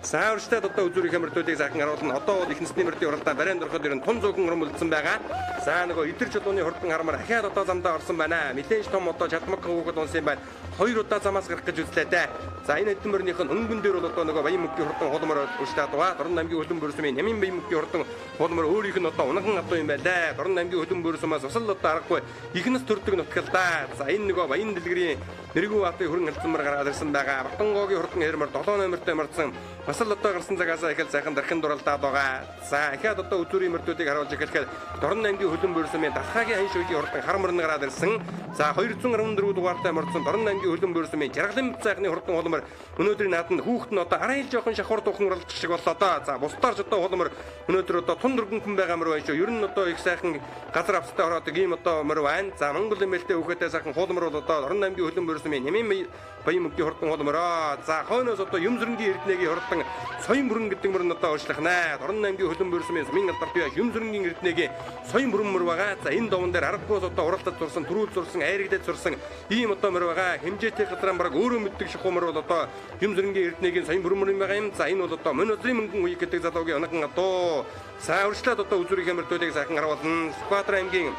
За урьдчилаад одоо үзүүрийн мөрдүүдийг сайхан харуулна. Одоо бол их насны мөрдийн уралдаан барайн дорход ер нь тун зөөхөн урам үлдсэн байгаа. За нөгөө идэр чулууны хурдан хармаар ахиад одоо замдаа орсон байна. Нилээн том одоо чадмаг хүүхэд унсан юм байна. Хоёр удаа замаас гарах гэж үзлээ дээ. За энэ хэдэн мөрнийх нь өнгөн дээр бол одоо нөгөө Баян мөнгийн хурдан хулмар урьдчилаад байгаа. Дорн аймгийн хөлөн бөрсмийн Нямын Баян мөнгийн хурдан хулмар өөрийнх нь одоо унахан адуу юм байлаа. Дорн аймгийн хөлөн бөрсмээс бас л одоо аргагүй их нас төрдөг нутгал да. За энэ нөгөө Баян дэлгэрийн Нэргүү баатын хөрөн халдсанмар гараад ирсэн байгаа. Батангоогийн хурдан хэрмэр 7 номертой мордсон. Бас л одоо гарсан цагаас эхэл сайхан дархин дуралдаад байгаа. За ахиад одоо үзүүрийн мөрдүүдийг харуулж эхлэхэд Дорн аймгийн хөлөн бөрсмийн Далхаагийн хань шүйгийн хурдан хар мөрн гараад ирсэн. За 214 дугаартай мордсон Дорн аймгийн хөлөн бөрсмийн Жаргалын сайхны хурдан хулмар өнөөдрийн нааданд хүүхэд нь одоо арай л жоохон шахуур дуухан уралдах шиг боллоо доо. За бусдаар ч одоо хулмар өнөөдөр одоо тун дөргөн хүн байгаа мөр байна шүү. Ер нь одоо их сайхан газар авцтай ороодог ийм одоо мөр байна. За Монгол эмээлтэй хүүхэдтэй сайхан хулмар бол одоо Дорн аймгийн хөлөн бөрсмийн Нямын Баян мөнгийн хурдан хулмароо. За хойноос одоо Юмзрэнгийн Эрдэнэгийн хурдан Соён бүрэн гэдэг мөр нь одоо уучлах нэ. Дорн аймгийн хөлөн бөрсмийн сумын алдарт бий Юмзрэнгийн Эрдэнэгийн Соён бүрэн мөр байгаа. За энэ довон дээр аргагүйс одоо уралдаж зурсан, төрүүл зурсан, айрагдаж зурсан ийм одоо мөр байгаа. Хэмжээтэй газраа бараг өөрөө мэддэг шахуу мөр бол одоо Юмзрэнгийн Эрдэнэгийн Соён бүрэн мөр юм байгаа юм. За энэ бол одоо мөн өдрийн мөнгөн үе гэдэг залуугийн онохон адуу. За урьдчилаад одоо үзүүрийн мөрдүүдийг сайхан харуулна. Сүхбаатар аймгийн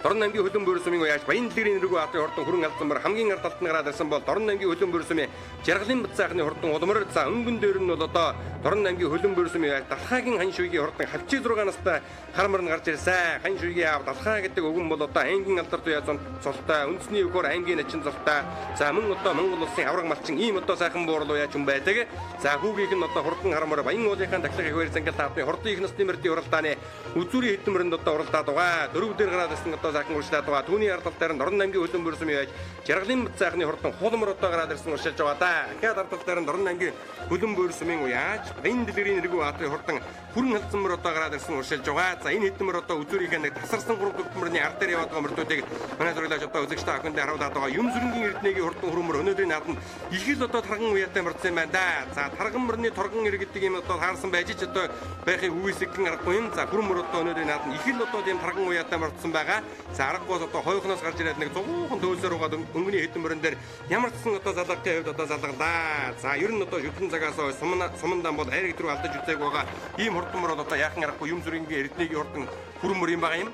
Дорн аймгийн хөлөн бөрсмийн уяаж Баян дэлгэрийн нэргүй атын хурдан хүрэн алдсан хамгийн ард талд нь гараад ирсэн бол Дорн аймгийн хөлөн бөрсмийн Жаргалын бат сайхны хурдан улмар. За өнгөн дээр нь бол одоо Дорн аймгийн хөлөн бөрсмийн уяаж Далхаагийн хань шүйгийн хурдан 56 настай хармар нь гарч ирсэн. Хань шүйгийн аав Далхаа гэдэг өвгөн бол одоо аймгийн алдарт уяа золтой, үндэсний өвхөр аймгийн начин золтой. За мөн одоо Монгол улсын авраг малчин ийм одоо сайхан буурал уяаж хүн байдаг. За хүүгийнх нь одоо хурдан хармар Баян уулынхаа тахлах их баяр зангил таатны хурдан их насны мөрдийн уралдааны үзүүрийн хэдэн мөрөнд одоо уралдаад байгаа. Дөрөв дээр гараад ирсэн одоо сайхан урьдчилаад байгаа. Түүний ард тал дээр нь Дорн аймгийн хөлөн бөрсөм яаж Жаргалын бат сайхны хурдан хулмар одоо гараад ирсэн урьдчилж байгаа да. Ахиад ард тал дээр нь Дорн аймгийн хөлөн бөрсмийн уяаж Баян дэлгэрийн нэргүй баатрын хурдан хүрэн халдсан мөр одоо гараад ирсэн урьдчилж байгаа. За энэ хэдэн мөр одоо үзүүрийнхээ нэг тасарсан 3 4 мөрний ард дээр яваад байгаа мөрдүүдийг манай зураглаач одоо үзэгч та бүхэндээ харуулад байгаа. Юмзрэнгийн Эрдэнэгийн хурдан хүрэн мөр өнөөдрийн нааданд их л одоо тарган уяатай мордсон юм байна да. За тарган мөрний торгон иргэдэг юм одоо таарсан байж ч одоо байхыг үгүйсгэн аргагүй юм. За хүрэн мөр одоо өнөөдрийн нааданд их л одоо тийм тарган уяатай мордсон байгаа. За аргагүйс одоо хойхноос гарч ирээд нэг зугуухан төөлсөр угаад өнгөний хэдэн мөрөн дээр ямар ч сан одоо залгахын хувьд одоо залгалаа. За ер нь одоо шүтэн цагаас сумандаан бол айраг рүү алдаж үзээг байгаа. Ийм хурдан мөр бол одоо яахан аргагүй Юмзрэнгийн Эрдэнэгийн хурдан хүрэн мөр юм байгаа юм.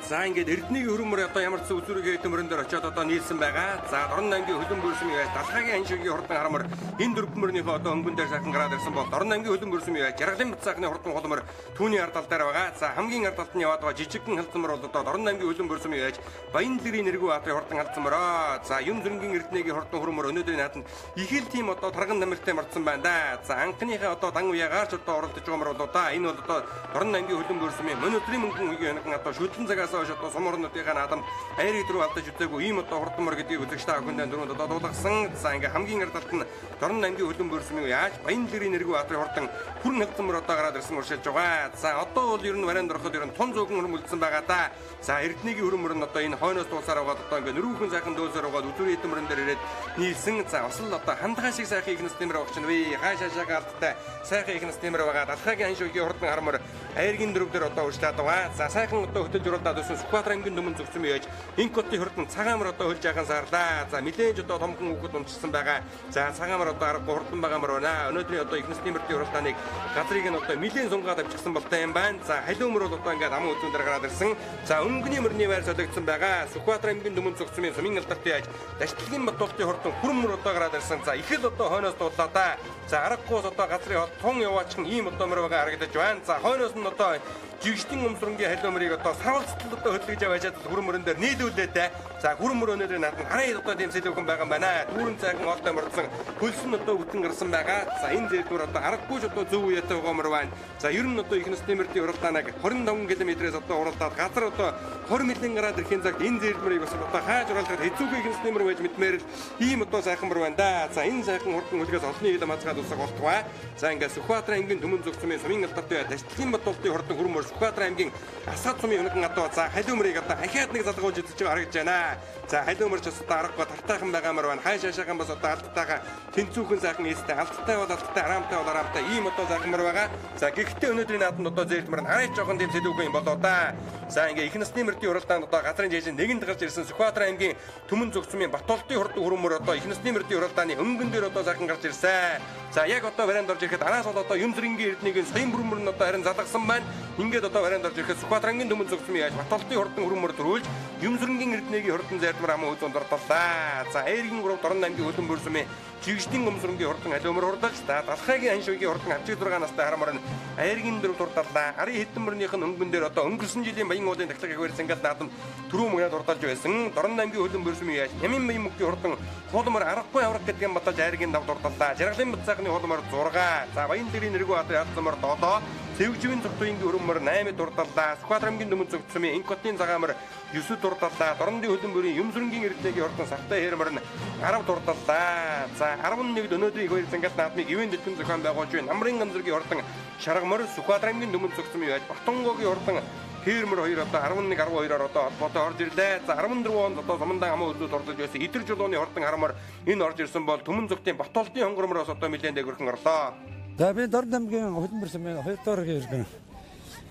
За ингээд Эрдэнэгийн хөрөн мөр одоо ямар ч үзүүрийн хэдэн мөрөн дээр очиод одоо нийлсэн байгаа. За Дорн аймгийн хөлөн бөрсмийн яа Далхаагийн хань шигийн хурдан хармар энэ дөрвөн мөрнийхөө одоо өнгөн дээр сайхан гараад ирсэн бол Дорн аймгийн хөлөн бөрсмийн яа Жаргалын бат сайхны хурдан хулмар түүний ард тал дээр байгаа. За хамгийн ард талд нь яваад байгаа жижигхэн халдсан мөр бол одоо Дорн аймгийн хөлөн бөрсмийн яаж Баян дэлгэрийн нэргүй баатрын хурдан халдсан мөрөө. За Юмзрэнгийн Эрдэнэгийн хурдан хөрөн мөр өнөөдрийн нааданд их л тийм одоо тарган намиртай мордсон байна да. За анхныхаа одоо дан уяагаар ч одоо оролдож байгаа мөр бол одоо энэ бол одоо Дорн аймгийн хөлөн бөрсмийн мөн өдрийн мөнгөн үеийн одоо шүтлэн цагаас хойш одоо сум орнуудынхаа наадамд айрыг рүү алдаж үзээгүй ийм одоо хурдан мөр гэдгийг үзэгч та бүхэндээ дөрөнд одоо дуулгасан. За ингээ хамгийн ард талд нь Дорн аймгийн хөлөн бөрсмийн яаж Баян дэлгэрийн нэргүй баатрын хурдан хүрэн халдсан мөр одоо гараад ирсэн уршилж байгаа. За одоо бол ер нь барайнд ороход ер нь тун зөөхөн хөрөн үлдсэн байгаа да. За Эрдэнэгийн хөрөн мөр нь одоо энэ хойноос дуусаар байгаа одоо ингээ нөрүүхэн сайхан дөөсөр байгаа үзүүрийн хэдэн мөрөн дээр ирээд нийлсэн. За бас л одоо хандгай шиг сайхан их нас нэмэр багч нь вэ. Хааш хаашаагаа алдтай сайхан их нас нэмэр байгаа. Далхаагийн хань шүйгийн хурдан хармар айргийн дөрөв дээр одоо урьдчилаад байгаа. За сайхан одоо хөтөлж уралдаад өсөн Сүхбаатар аймгийн нүмэн зөгцсөн яаж Инкотын хурдан цагаан мөр одоо хөлж яхан сарлаа. За нилээн ч одоо томхон хүүхэд унтчихсан байгаа. За цагаан мөр одоо аргагүй хурдан байгаа мөр байна. Өнөөдрийн одоо их насны мөрдийн уралдааныг газрыг нь одоо нилээн сунгаад авчихсан болтой юм байна. За халиу мөр бол одоо ингээд аман үзүүн дээр гараад ирсэн. За өнгөний мөрний байр солигдсон байгаа. Сүхбаатар аймгийн нүмэн зөгцсөн сумын алдарт яаж Даштлагын Батуултын хурдан хүрэн мөр одоо гараад ирсэн. За их л одоо хойноос дуудлаа да. За аргагүй одоо газрын хол тун яваачихсан ийм одоо мөр байгаа харагдаж байна. За хойноос нь одоо жигжтэн өмсрөнгийн халиу мөрийг одоо сарвалцтал одоо хөдөлгөж аваачаад хүрэн мөрөн дээр нийлүүлээ дээ. За хүрэн мөр өнөөдөр нааданд хараа одоо тийм сэлүүхэн байгаа юм байна. Дүүрэн цайхан олтой мордсон хөлсөн одоо бүтэн гарсан байгаа. За энэ зээлдүр одоо аргагүй ч одоо зөв үетэй байгаа мөр байна. За ер нь одоо их насны мөрдийн уралдаанаг 25 км-ээс одоо уралдаад газар одоо 20 милийн гараад ирэхин цагт энэ зээлдмөрийг бас одоо хааж уралдахад хэцүүхэн их насны мөр байж мэдмээр л ийм одоо сайхан мөр байна да. За энэ сайхан хурдан хөлгөөс олонний хил мазгаад усаг болтугай. За ингээд Сүхбаатар аймгийн төмөн зөгцмийн сумын алдарт бай Даштлагын Батуултын хурдан хүрэн мөр Сүхбаатар аймгийн Асгад сумын өнөкөн адуу за халиу мөрийг одоо ахиад нэг залгуулж үзэж байгаа харагдаж байна. За халиу мөрч бас одоо аргагүй тартайхан байгаамар байна. Хай шашаахан бас одоо алдтайгаа тэнцүүхэн сайхан эстэй алдтай бол алдтай, араамтай бол араамтай ийм одоо сайхан мөр байгаа. За гэхдээ өнөөдрийн наадамд одоо зээлмэр нь арай жоохон тийм сэлүүхэн юм болоо да. За ингээ их насны мөрдийн уралдаанд одоо газрын жижиг нэгэнд гарч ирсэн Сүхбаатар аймгийн Түмэн зүгцмийн Батолтын хурдан хөрөмөр одоо их насны мөрдийн уралдааны өнгөн дээр одоо сайхан гарч ирсэн. За яг одоо барайнд орж ирэхэд араас бол одоо Юмзрингийн эрднийг саян бүрмөр нь одоо харин залгасан байна. Ингээд одоо барайнд орж ирэхэд Сүхбаатар аймгийн Түмэн зүгцмийн яаж Батолтын хурдан хөрөмөр төрүүлж Юмзрингийн эрднийг хурдан зайдмар аман үз ундарлаа. За Ээргийн 3 Дорн аймгийн Хөлөнбөр сумын Жигждийн гомсронгийн хурдан алиумар хурдалж за Далхайгийн аншуугийн хурдан авчиг 6 настай харамар нь Ааргийн 4 дурдаллаа. Арын хэдэн мөрнийх нь өнгөн дээр одоо өнгөрсөн жилийн Баян уулын тахлаг их барьсан гал наадам түрүү мөнгөд дурдалж байсан. Дорн аймгийн Хөлөнбөр сумын яаж Нямын баян мөнгөний хурдан хуулмар аргагүй аврах гэдэг юм баталж Ааргийн 5 дурдаллаа. Жаргалын бат сайхны хуулмар 6. За Баян дэрийн нэргүү хатын ялцмар 7. Цэвгживийн зүгтүйнгийн өрөмөр 8 дурдаллаа. Сүхбаатар аймгийн Түмэн зүгтсмийн Инкотын цагаамар 9 дурдаллаа. Дорнодын Хөлөнбөрийн Юмсрэнгийн эрдэнэгийн хурдан сартай хэрмэр нь 10 дурдаллаа. За 11-д өнөөдрийн их баяр зангал наадмыг ивэн дэлгэн зохион байгуулж буй Намрын гамзаргийн хурдан шаргамар Сүхбаатар аймгийн Түмэн зүгтсмийн яаж Батонгогийн хурдан Хэрмэр 2 одоо 11 12-оор одоо холбоотой орж ирлээ. За 14 онд одоо сумандан аман үзүү дурдж байсан Идэр жулууны хурдан харамар энэ орж ирсэн бол Түмэн зүгтийн Батолтын хонгормороос одоо нэлээд дээгүрхэн орлоо. За би Дорн аймгийн Хөлөнбөр сумын 2 дугаар иргэн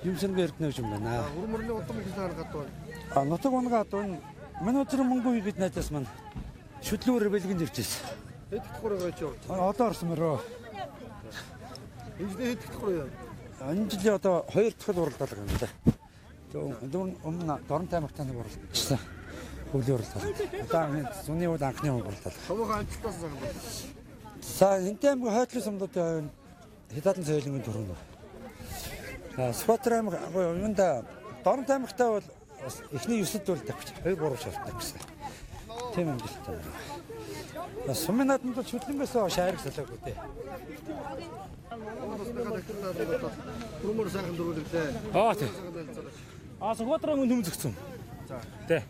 Юмсэнгийн эрдэнэ юм байна. Өрмөрний удам их харгаад байна. А нутаг унгаа одоо миний өдөр мөнгө бид найзаас маань шүтлүүр бэлгэн зэвчээс. Хэд дахь хураг байж явж. Одоо орсон мөрөө. Энэ жилийн хэд дахь хураг юм? Энэ жилийн одоо 2 дахь уралдаалга юм да. Өмнө Дорнот аймагт нэг уралдсан. Хөлийн уралдаал. Одоо энэ зуны уул анхны уралдаал. Томоохон амжилтаас сайхан байна. За энтэй аймаг хойтлын сумдууд хятадын соёлын төрөв. За Сүхбаатар аймаг юунда Дорнот аймагтаа бол эхний 9-д бол тавьчих. 2 3 шалтгаан гэсэн. Тийм амжилттай байна. Сумын наадамд бол шүтлэнгээс хойш айраг салаагүй дээ. Хүрмөр сайхан дөрүүлгэлээ. Аа тий. Аа Сүхбаатар аймгийн Түмэн зөгцсөн. За. Тий.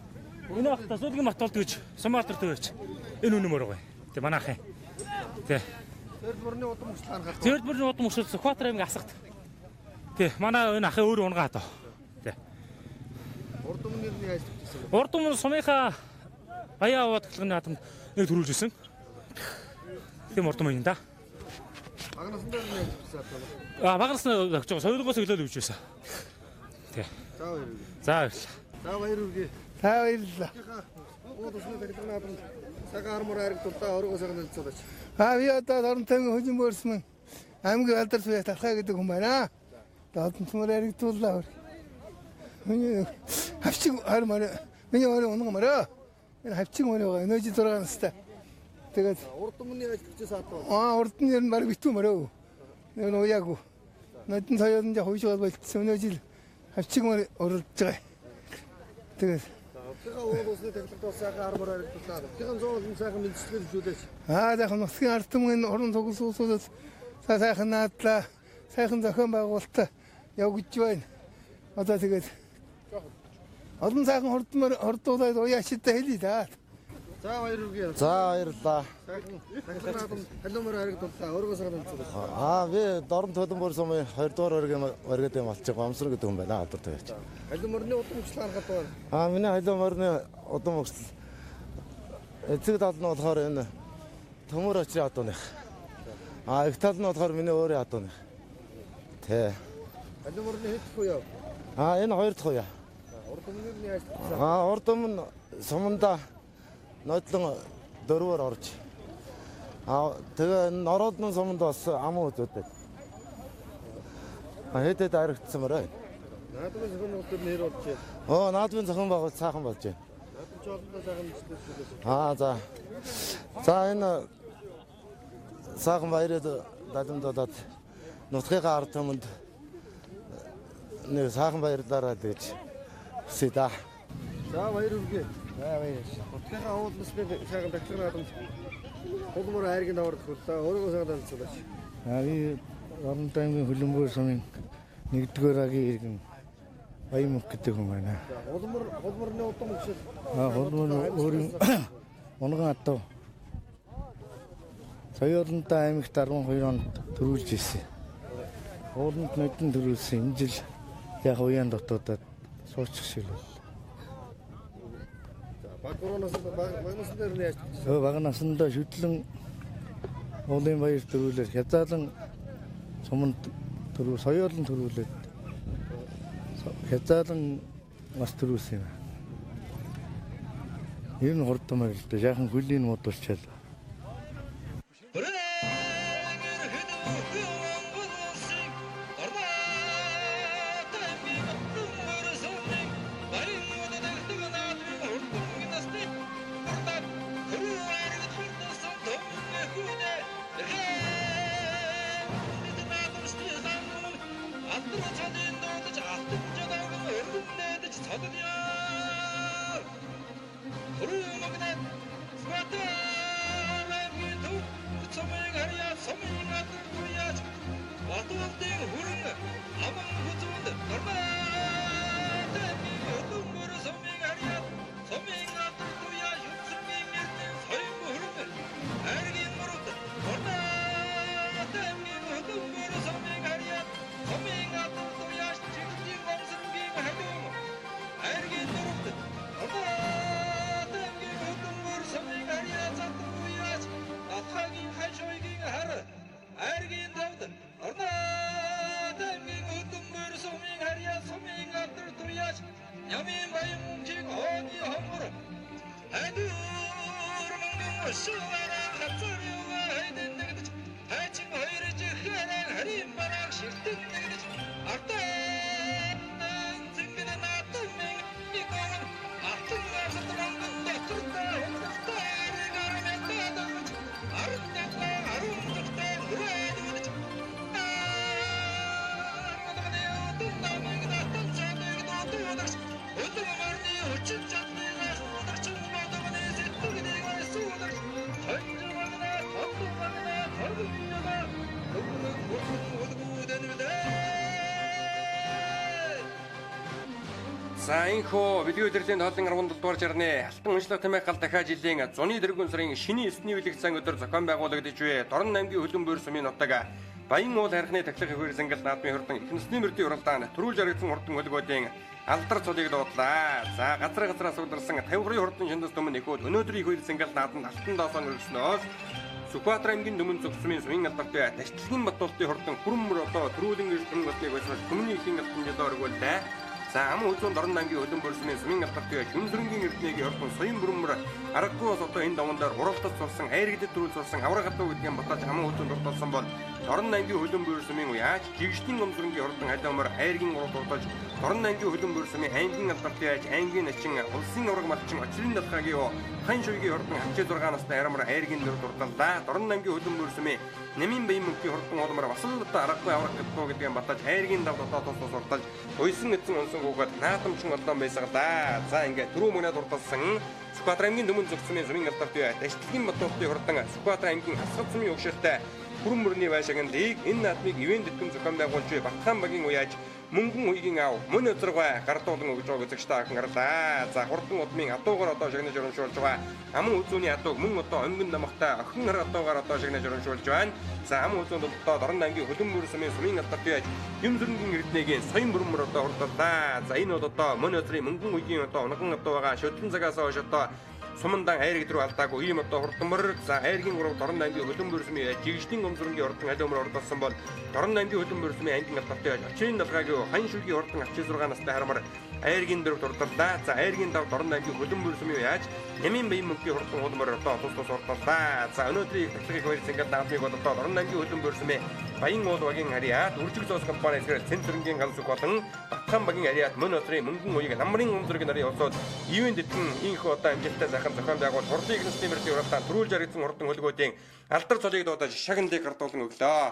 Энэ хахта сүүлгийн Батолд гэж Сумаатар төвч энэ үнэмөр байгаа. Тий манай ах юм. Тий. Зэрд мөрний удам өсөл харахад. Зэрд мөрний удам өсөл Сүхбаатар аймгийн асгат. Тий, манай энэ ахын өөр унгаа доо. Тий. Урд өмнө нь яаж төвчсөн бэ? Урд өмнө сумынхаа баяа аваад талгын наадамд нэг төрүүлж исэн. Тийм урд өмнө юм да. Бага насндаа нь яаж төвчсөн одоо? Аа бага насны өгч байгаа. Соёлгоос өглөөл өвч байсан. Тий. За баяр. За баярлалаа. За баяр үргээ. За баярлалаа. Уул усны тахилгын наадамд цагаан армор айрагдууллаа. Өөрийгөө сайхан танилцуулаач. Аа би одоо Дорнот аймгийн Хөлөнбөр сумын аймгийн алдар суяа Талхай гэдэг хүн байна. Дорнот мөр айрагдууллаа. Миний хавчиг хармаар миний орой унган мөрөө. Энэ хавчиг мөрөө байгаа. Өнөө жил 6 настай. Тэгээд урд өмнө яаж төвчөөс хатав. Аа урд нь ер нь баг битүү мөрөө. Нэг нь уяагүй. Нодон соёолон жоо хойшоо болцсон. Өнөө жил хавчиг мөр уралдаж байгаа. Тэгээд Нутгийн уул усны тахилгад бас сайхан армор харагдуулаа. Нутгийн 100 олон сайхан мэдчилгээ үзүүлээч. Аа сайхан нутгийн ард түмэн уран цугс усуудад сайхан наадлаа. Сайхан зохион байгуулалтаа явагдаж байна. Одоо тэгээд олон сайхан хурдмар хордуулаад уяаштай хэлье да. За баяр хүргэе. За баярлалаа. Сайхан тахилгын наадам халиумар харагдууллаа. Өөрийгөө сайхан танилцуулаач. Аа би Дорнот Хөлөнбөр сумын 2 дугаар оргид юм болчих Гомсор гэдэг хүн байна. Алдар тавиач. Халиу морины удам өсөл харахад байна. Аа миний халиу морины удам өсөл эцэг тал нь болохоор энэ Төмөр очрын адууных. Аа их тал нь болохоор миний өөрийн адууных. Тэ. Халиу морины хэд дэх үе? Аа энэ 2 дахь үе. Урд өмнө нь яаж төвчсөн? Аа урд өмнө суманда нодлон дөрвөөр орж. Аа тэгээ нороодны суманд бас аман үзүүдэд. Аа хэд хэд харагдсан мөрөө. Наадмын зохион байгуулалт нэр болж байна. Оо наадмын зохион байгуулалт сайхан болж байна. Наадам ч олондоо сайхан мэдлэг. Аа за. За энэ сайхан баярыг далимдуулаад нутгийнхаа ард түмэнд нэг сайхан баярлаарай гэж хүсье да. За баяр хүргэе. За баярлалаа. Нутгийнхаа уул усны сайхан тахилгын наадамд хулмөр айргийн давар тохиоллоо. Өөрийгөө сайхан танилцуулаач. Аа би Дорнот аймгийн Хөлөнбөр сумын 1-р агийн иргэн Баян мөнх гэдэг хүн байна. Хулмөр хулмөрний удам өсөл. Аа хулмөр өөрийн унган адуу Соёолонтой аймагт 12 онд төрүүлж ирсэн. Ууланд нодон төрүүлсэн. Энэ жил Яг уян дотоодод суучих шиг л. За баг 3 нас баг насны дээр нь яаж? Бага насндаа шүтлэн уулын баяр төрүүлээд хязаалан суманд төрүү соёолон төрүүлээд хязаалан бас төрүүлсэн юм. Ер нь хурдан маяг л дээ. Жаахан хөлийн муудулчаал. За энхүү бэлгийн удирдлагын тоолын 17 дугаар жарны Алтан уншлах тэмээх гал дахиад жилийн зуны дөрвөн сарын шинийн 9-ний бэлэг цан өдөр зохион байгуулагдаж буй Дорн аймгийн хөлөн буйр сумын нутаг Баян уул хайрхны тахлах их зангал наадмын хурдан их насны мөрдийн уралдаан төрүүлж харагдсан хурдан хөлгүүдийн алдар цолыг дуудлаа. За газар газраас ударсан 50 хурдан шиндэс түмэн эхүүд өнөөдрийн их үер зангал наадманд алтан доосон өргөснөөс Сүхбаатар аймгийн Түмэн зүгсмийн сумын алдартай Таштлагын Батуултын хурдан хүрэн мөр одоо төрүүлэн ирж түмэн болсныг байсан түмний ихийн алтан жолоо өргүүллээ. За аман үзүүн Дорн аймгийн хөлөн бүрсмийн сумын алдартай Шүмсрэнгийн эрдэнэгийн хурдан соён бүрэн мөр аргагүй бас одоо энэ даван дээр уралдаж сурсан хайргадад төрүүл сурсан авраг хатуу гэдгийн баталж аман үзүүн дурталсан бол Дорн аймгийн хөлөн бүрсмийн уяач жигждийн гомсрэнгийн хурдан халиомор хайргийн уралд урдаж Дорн аймгийн хөлөн бүрсмийн аймгийн алдартай аж аймгийн начин улсын авраг малчин очрын далхаагийн хан шуйгийн хурдан 56 настай харамар хайргийн дүр дурталлаа. Дорн аймгийн хөлөн бүрсмийн Нэмийн баян мөнхийн хурдан улмар бас л одоо аргагүй аврах гэдгүү гэдгийг баталж хайргийн дав дотоод тус урдалж уйсан эзэн унсан хүүхэд наадамчин олдон байсгалаа. За ингээд түрүү мөнөө дурдалсан Сүхбаатар аймгийн Түмэн зүгсмийн сумын алдартай Таштлагын Батуултын хурдан Сүхбаатар аймгийн Асгад сумын өгшөлтэй хүрэн мөрний байшаганлыг энэ наадмыг ивэн дэтгэн зохион байгуулж буй Батхан багийн уяаж мөнгөн үеийн ав мөн өзргой гардуулан өгж байгаа үзэгчтэй ахын гарлаа. За хурдан удмын адуугаар одоо шагнаж урамшуулж байгаа. Аман үзүүний адууг мөн одоо өнгөн намхтай охин хар адуугаар одоо шагнаж урамшуулж байна. За аман үзүүнд одоо Дорн аймгийн хөлөн мөр сумын сумын алдартай яаж юм зөрнгийн эрдэнэгийн соён бүрэн мөр одоо хурдлаа. За энэ бол одоо мөн өзрийн мөнгөн үеийн одоо унган адуу байгаа. Шөдөн цагаас хойш одоо сумандан хайрыг рүү алдаагүй ийм одоо хурдмар. За хайргийн ураг Дорн аймгийн хөлөн бүрсмийн жигждийн гомсрынгийн хурдан алиумар урдалсан бол Дорн аймгийн хөлөн бүрсмийн аймгийн алдартай очрын далгаагийн хан шүлгийн хурдан 46 настай харамар айргийн дөрөв дурдаллаа. За айргийн дав Дорн аймгийн хөлөн бүрсмийн яаж нэмийн баян мөнхийн хурдан хулмар одоо тус тус урдаллаа. За өнөөдрийн тахлагын хоёр зангал наадмыг бол одоо Дорн аймгийн хөлөн бүрсмийн Баян уул багийн хариад үржиг зоос компани эсрэг Цэнцэрэнгийн гал сүх болон Батхан багийн хариад мөн өдрийн мөнгөн уяг намрын өмзөрг нарын улсууд ивэн дэтгэн инхүү одоо амжилттай сайхан зохион байгуул хурлын их насны мөрдийн уралдаан төрүүлж харагдсан хурдан хөлгүүдийн алдар цолыг дуудаж шагналыг гардуулан өглөө.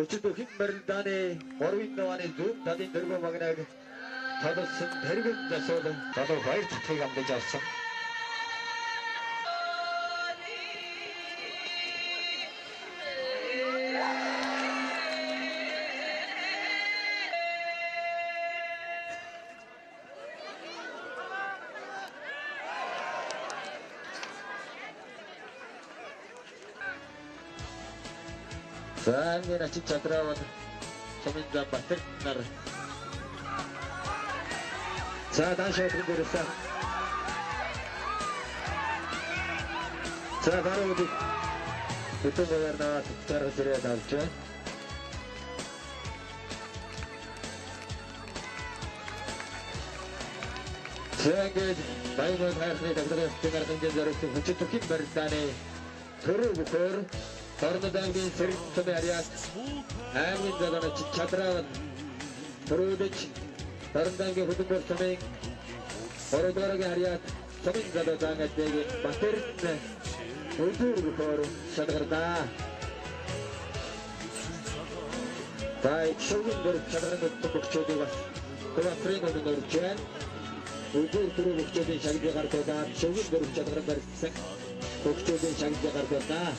Өчигдөр хэд барилдааны 3-ын давааны зүүн талын дөрвөн багнаг тодорсон тэргэн засуулан залуу баяр цэцгийг амлаж авсан. За аймгийн ачин чадраавал Сумын зам Батэр нар За дааш шалган дээрээс. За баруун үдик бүтэн гоёрноо гаргаж ирээд авч байна. За ингээд Баян хайрхны таглагын арга хэмжээнд зориулсан хүчин түлхийн барилдааны төрөв бөхөр Дорнод аймгийн Сэрэг сумын харьяат аймгийн залууны чадраа төрүүлж Дорнод аймгийн Хөдөлмөр сумын 3 дугааргийн харьяат сумын залуу заан адгийн Батэрдэн өдөр бөхөр шалгарлаа. За шүгэн дөрв чадрын бөхчүүдийг бас Куласрын өмнө өрж байна. Өдөр түрүү бөхчүүдийн шагналыг гардуулаад шүгэн дөрв чадрын барьсан бөхчүүдийн шагналыг гардууллаа.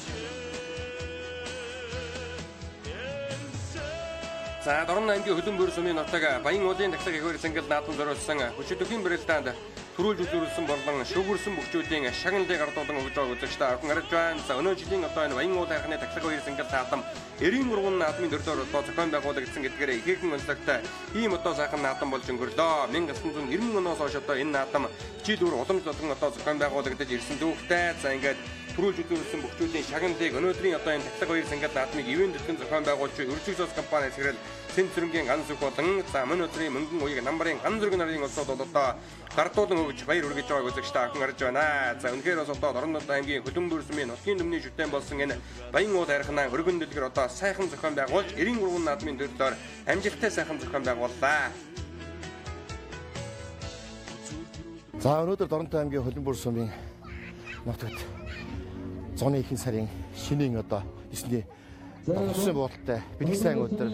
За Дорнод аймгийн Хөлбөмбөр сумын нутаг Баян уулын тахлаг их цэнгэл наадам зориулсан хүчит төхийн барилдаанд төрүүлж үзүүлсэн болон шүүгэрсэн бөхчүүдийн шагналыг гардуулан өгж байгааг үзэгчдээ авхан харж байна. За өнөө жилийн одоо энэ Баян уул хайрхны тахлаг хоёр цэнгэл наадам 93 наадмын төрлөөр одоо зохион байгуулагдсан гэдгээр ихээхэн онцлогтой ийм одоо сайхан наадам болж өнгөрлөө. 1990 оноос хойш одоо энэ наадам жил бүр уламж болгон одоо зохион байгуулагдаж ирсэн дүүхтэй. За ингээд төрүүлж үзүүлсэн бөхчүүдийн шагналыг өнөөдрийн одоо энэ тахлаг хоёр цэнгэл наадмыг ивэн дэтгэн зохион байгуулж Өржиг зоос компани сэрэл Сэн цэрэнгийн ган зүг болон за мөн өдрийн мөнгөн уяг намбарын ган зүрэг нарын улсууд бол одоо гардуулан өгж баяр хүргэж байгааг үзэгчдээ авхан харж байна. За үнэхээр бас одоо Дорнод аймгийн Хөлбөмбөр сумын нутгийн өмнөний шүтэн болсон энэ Баян уул хайрхнаа өргөн дэлгэр одоо сайхан зохион байгуулж 93 наадмын төрлөөр амжилттай сайхан зохион байгууллаа. За өнөөдөр Дорнод аймгийн Хөлбөмбөр сумын нутагт зуны ихэнх сарын шинийн одоо 9-ний Усын буудалтай бэлэг сайн өдөр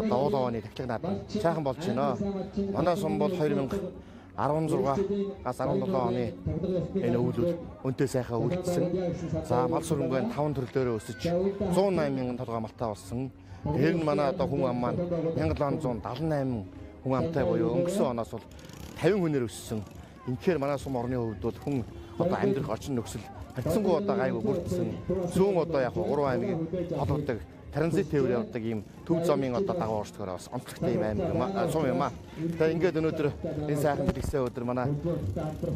одоо уул овооны тахлаг наадам сайхан болж байна. Манай сум бол 2016-аас 17 оны энэ өвлүүд өнтэй сайхан өвлөдсөн. За мал сүрэнгүй 5 төрлөөрөө өсөж 108 мянган толгой малтай болсон. Тэр нь манай одоо хүн ам маань 1778 хүн амтай буюу өнгөрсөн оноос бол 50 хүнээр өссөн. Үнэхээр манай сум орны хувьд бол хүн одоо амьдрах орчин нөхцөл харьцангуй одоо гайгүй бүрдсэн. Зүүн одоо яг 3 аймгийг холбодог транзит тээвэр явдаг ийм төв замын одоо дагуу орчдогоор бас онцлогтой ийм аймаг юм аа, сум юм аа. Тэгээ ингээд өнөөдөр энэ сайхан бэлгэсээ өдөр манай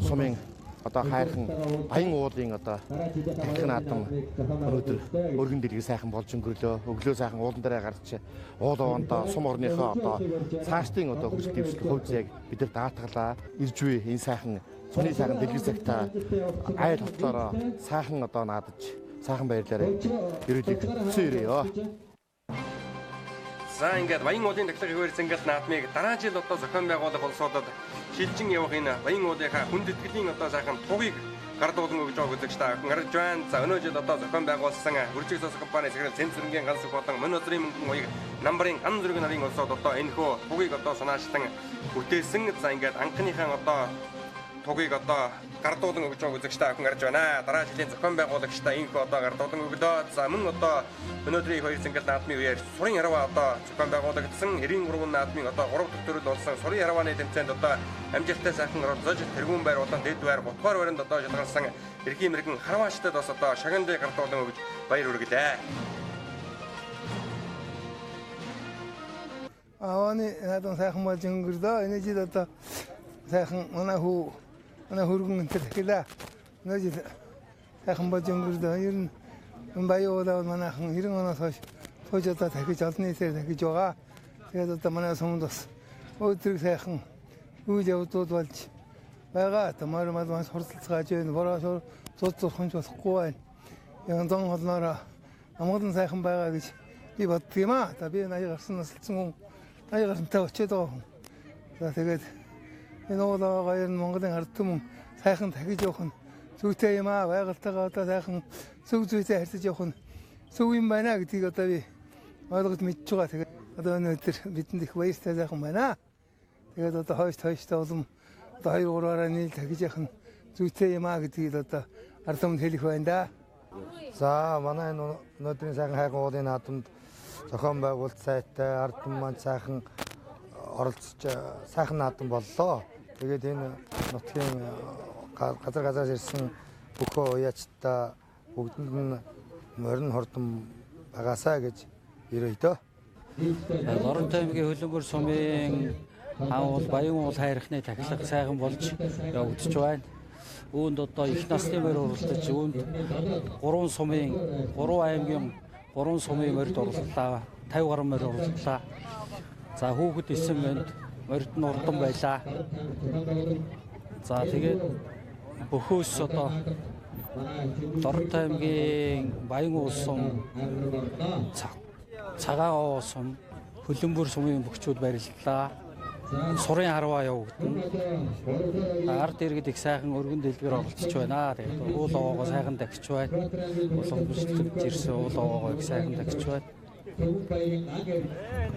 сумын одоо хайрхан Баян уулын одоо тахлах наадам өнөөдөр өргөн дэлгэр сайхан болж өнгөрлөө. Өглөө сайхан уулан дээрээ гарч уул овоондоо сум орныхоо одоо цаашдын одоо хүсэл дэвшил хувь зээг бид нар даатгалаа. Ирж буй энэ сайхан сумын сайхан дэлгэр цагтаа айл хотлоороо сайхан одоо наадаж сайхан баярлаарай. Ерөөлийг хүсэн ирээё. За ингээд Баян уулын тахлаг их цэнгэл наадмыг дараа жил одоо зохион байгуулах улсуудад шилжин явах энэ Баян уулынхаа хүндэтгэлийн одоо сайхан тугийг гардуулан өгж байгааг үзэгчдээ авхан харж байна. За өнөө жил одоо зохион байгуулсан Өржиг зоос компани сэрэл Зэн цэрэнгийн ганц болон мөн өдрийн мөнгөн уяг намбарын ган зүрэг нарын улсууд одоо энэ хөө тугийг одоо санаачлан бүтээсэн. За ингээд анхныхаа одоо тугийг одоо гардуулан өгж байгааг үзэгчдээ авхан харж байна. Дараа жилийн зохион байгуулагчдаа инхүү одоо гардуулан өглөө. За мөн одоо өнөөдрийн их хоёр цэнгэл наадмын үеэр сурын харваа одоо зохион байгуулагдсан 93 наадмын одоо 3 дахь төрөл болсон сурын харвааны тэмцээнд одоо амжилттай сайхан оролцож тэргүүн байр болон дэд байр 3 дугаар байранд одоо шалгарсан эрхийн мэрэгэн харваачдад бас одоо шагналыг гардуулан өгж баяр хүргэлээ. Авааны наадам сайхан болж өнгөрлөө. Энэ жил одоо сайхан манай хүү манай хөргөн энэ тахилаа. Өнөө жил сайхан болж өнгөрлөө. Ер нь Баян уулаа манайхан 90 оноос хойш тууж одоо тахиж олон нийтээр тахиж байгаа. Тэгээд одоо манай сумд бас өдрийг сайхан үйл явдлууд болж байгаа. Тамаар мал маш хурцлцгааж байна. Бороо зуд зурханч болохгүй байна. Яг зон холноороо амгалан сайхан байгаа гэж би боддог юм аа. За би 80 гарсан насалсан хүн 80 гарантай очиод байгаа хүн. За тэгээд энэ уулаа ер нь Монголын ард түмэн сайхан тахиж явах нь зүйтэй юм аа. Байгальтайгаа одоо сайхан зөв зүйтэй харьцаж явах нь зөв юм байна гэдгийг одоо би ойлгож мэдж байгаа. Тэгээд одоо өнөөдөр бидэнд их баяртай сайхан байна. Тэгээд одоо хойш хойштой улам одоо 2 3-аараа нийл тахиж явах нь зүйтэй юм аа гэдгийг одоо ард түмэнд хэлэх байна да. За манай энэ өнөөдрийн сайхан хайрхан уулын наадамд зохион байгуулалт сайтай ард түмэн маань сайхан оролцож сайхан наадам боллоо. Тэгээд энэ нутгийн газар газраас ирсэн бүхөө уяачтай бүгдэнд нь морин хордон байгаасаа гэж ерөөй дөө. Дорнод аймгийн Хөлбөмбөр сумын Хаан уул Баян уул хайрхны тахилга сайхан болж явагдаж байна. Үүнд одоо их насны морь уралдаж, үүнд 3 сумын 3 аймгийн 3 сумын морьд оролдлоо. 50 гаруй морь оролдлоо. За хүүхэд 9 морьд морьд нь урдан байлаа. За тэгээд бөхөөс одоо Дорнот аймгийн Баян уул сум, Цагаан овоо сум, Хөлбөмбөр сумын бөхчүүд барилдлаа. Сурын харваа явагдана. Ард иргэд их сайхан өргөн дэлгэр оролцож байна. Тэгээд уул овоогоо сайхан дахиж байна. Уламжлалт ирсэн уул овоогоо их сайхан дахиж байна.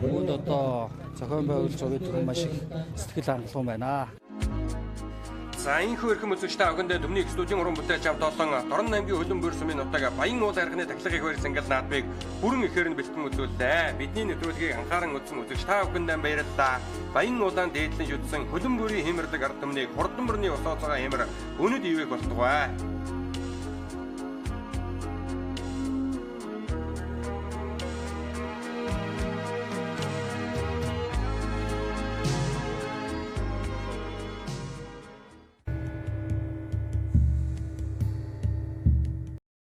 Үүнд одоо зохион байгуулж байгаа хүн маш их сэтгэл хангалуун байна. За энэхүү эрхэм үзэгч та бүхэндээ Төмний студийн уран бүтээлч Авдолон Дорн аймгийн Хөлбөмбөр сумын нутаг Баян уул хайрхны тахилгыг хоёрсан наадмыг бүрэн ихээр нь бэлтгэн үзүүллээ. Бидний нэвтрүүлгийг анхааран үзсэн үзэгч та бүхэндээ баярлалаа. Баян уулаан дээдлэн шүтсэн Хөлбөмбөрийн хэмэрлэг ард түмнийг хурдан бүрний ус ооцоогоо хэмэр өнөд ивэх болтугай.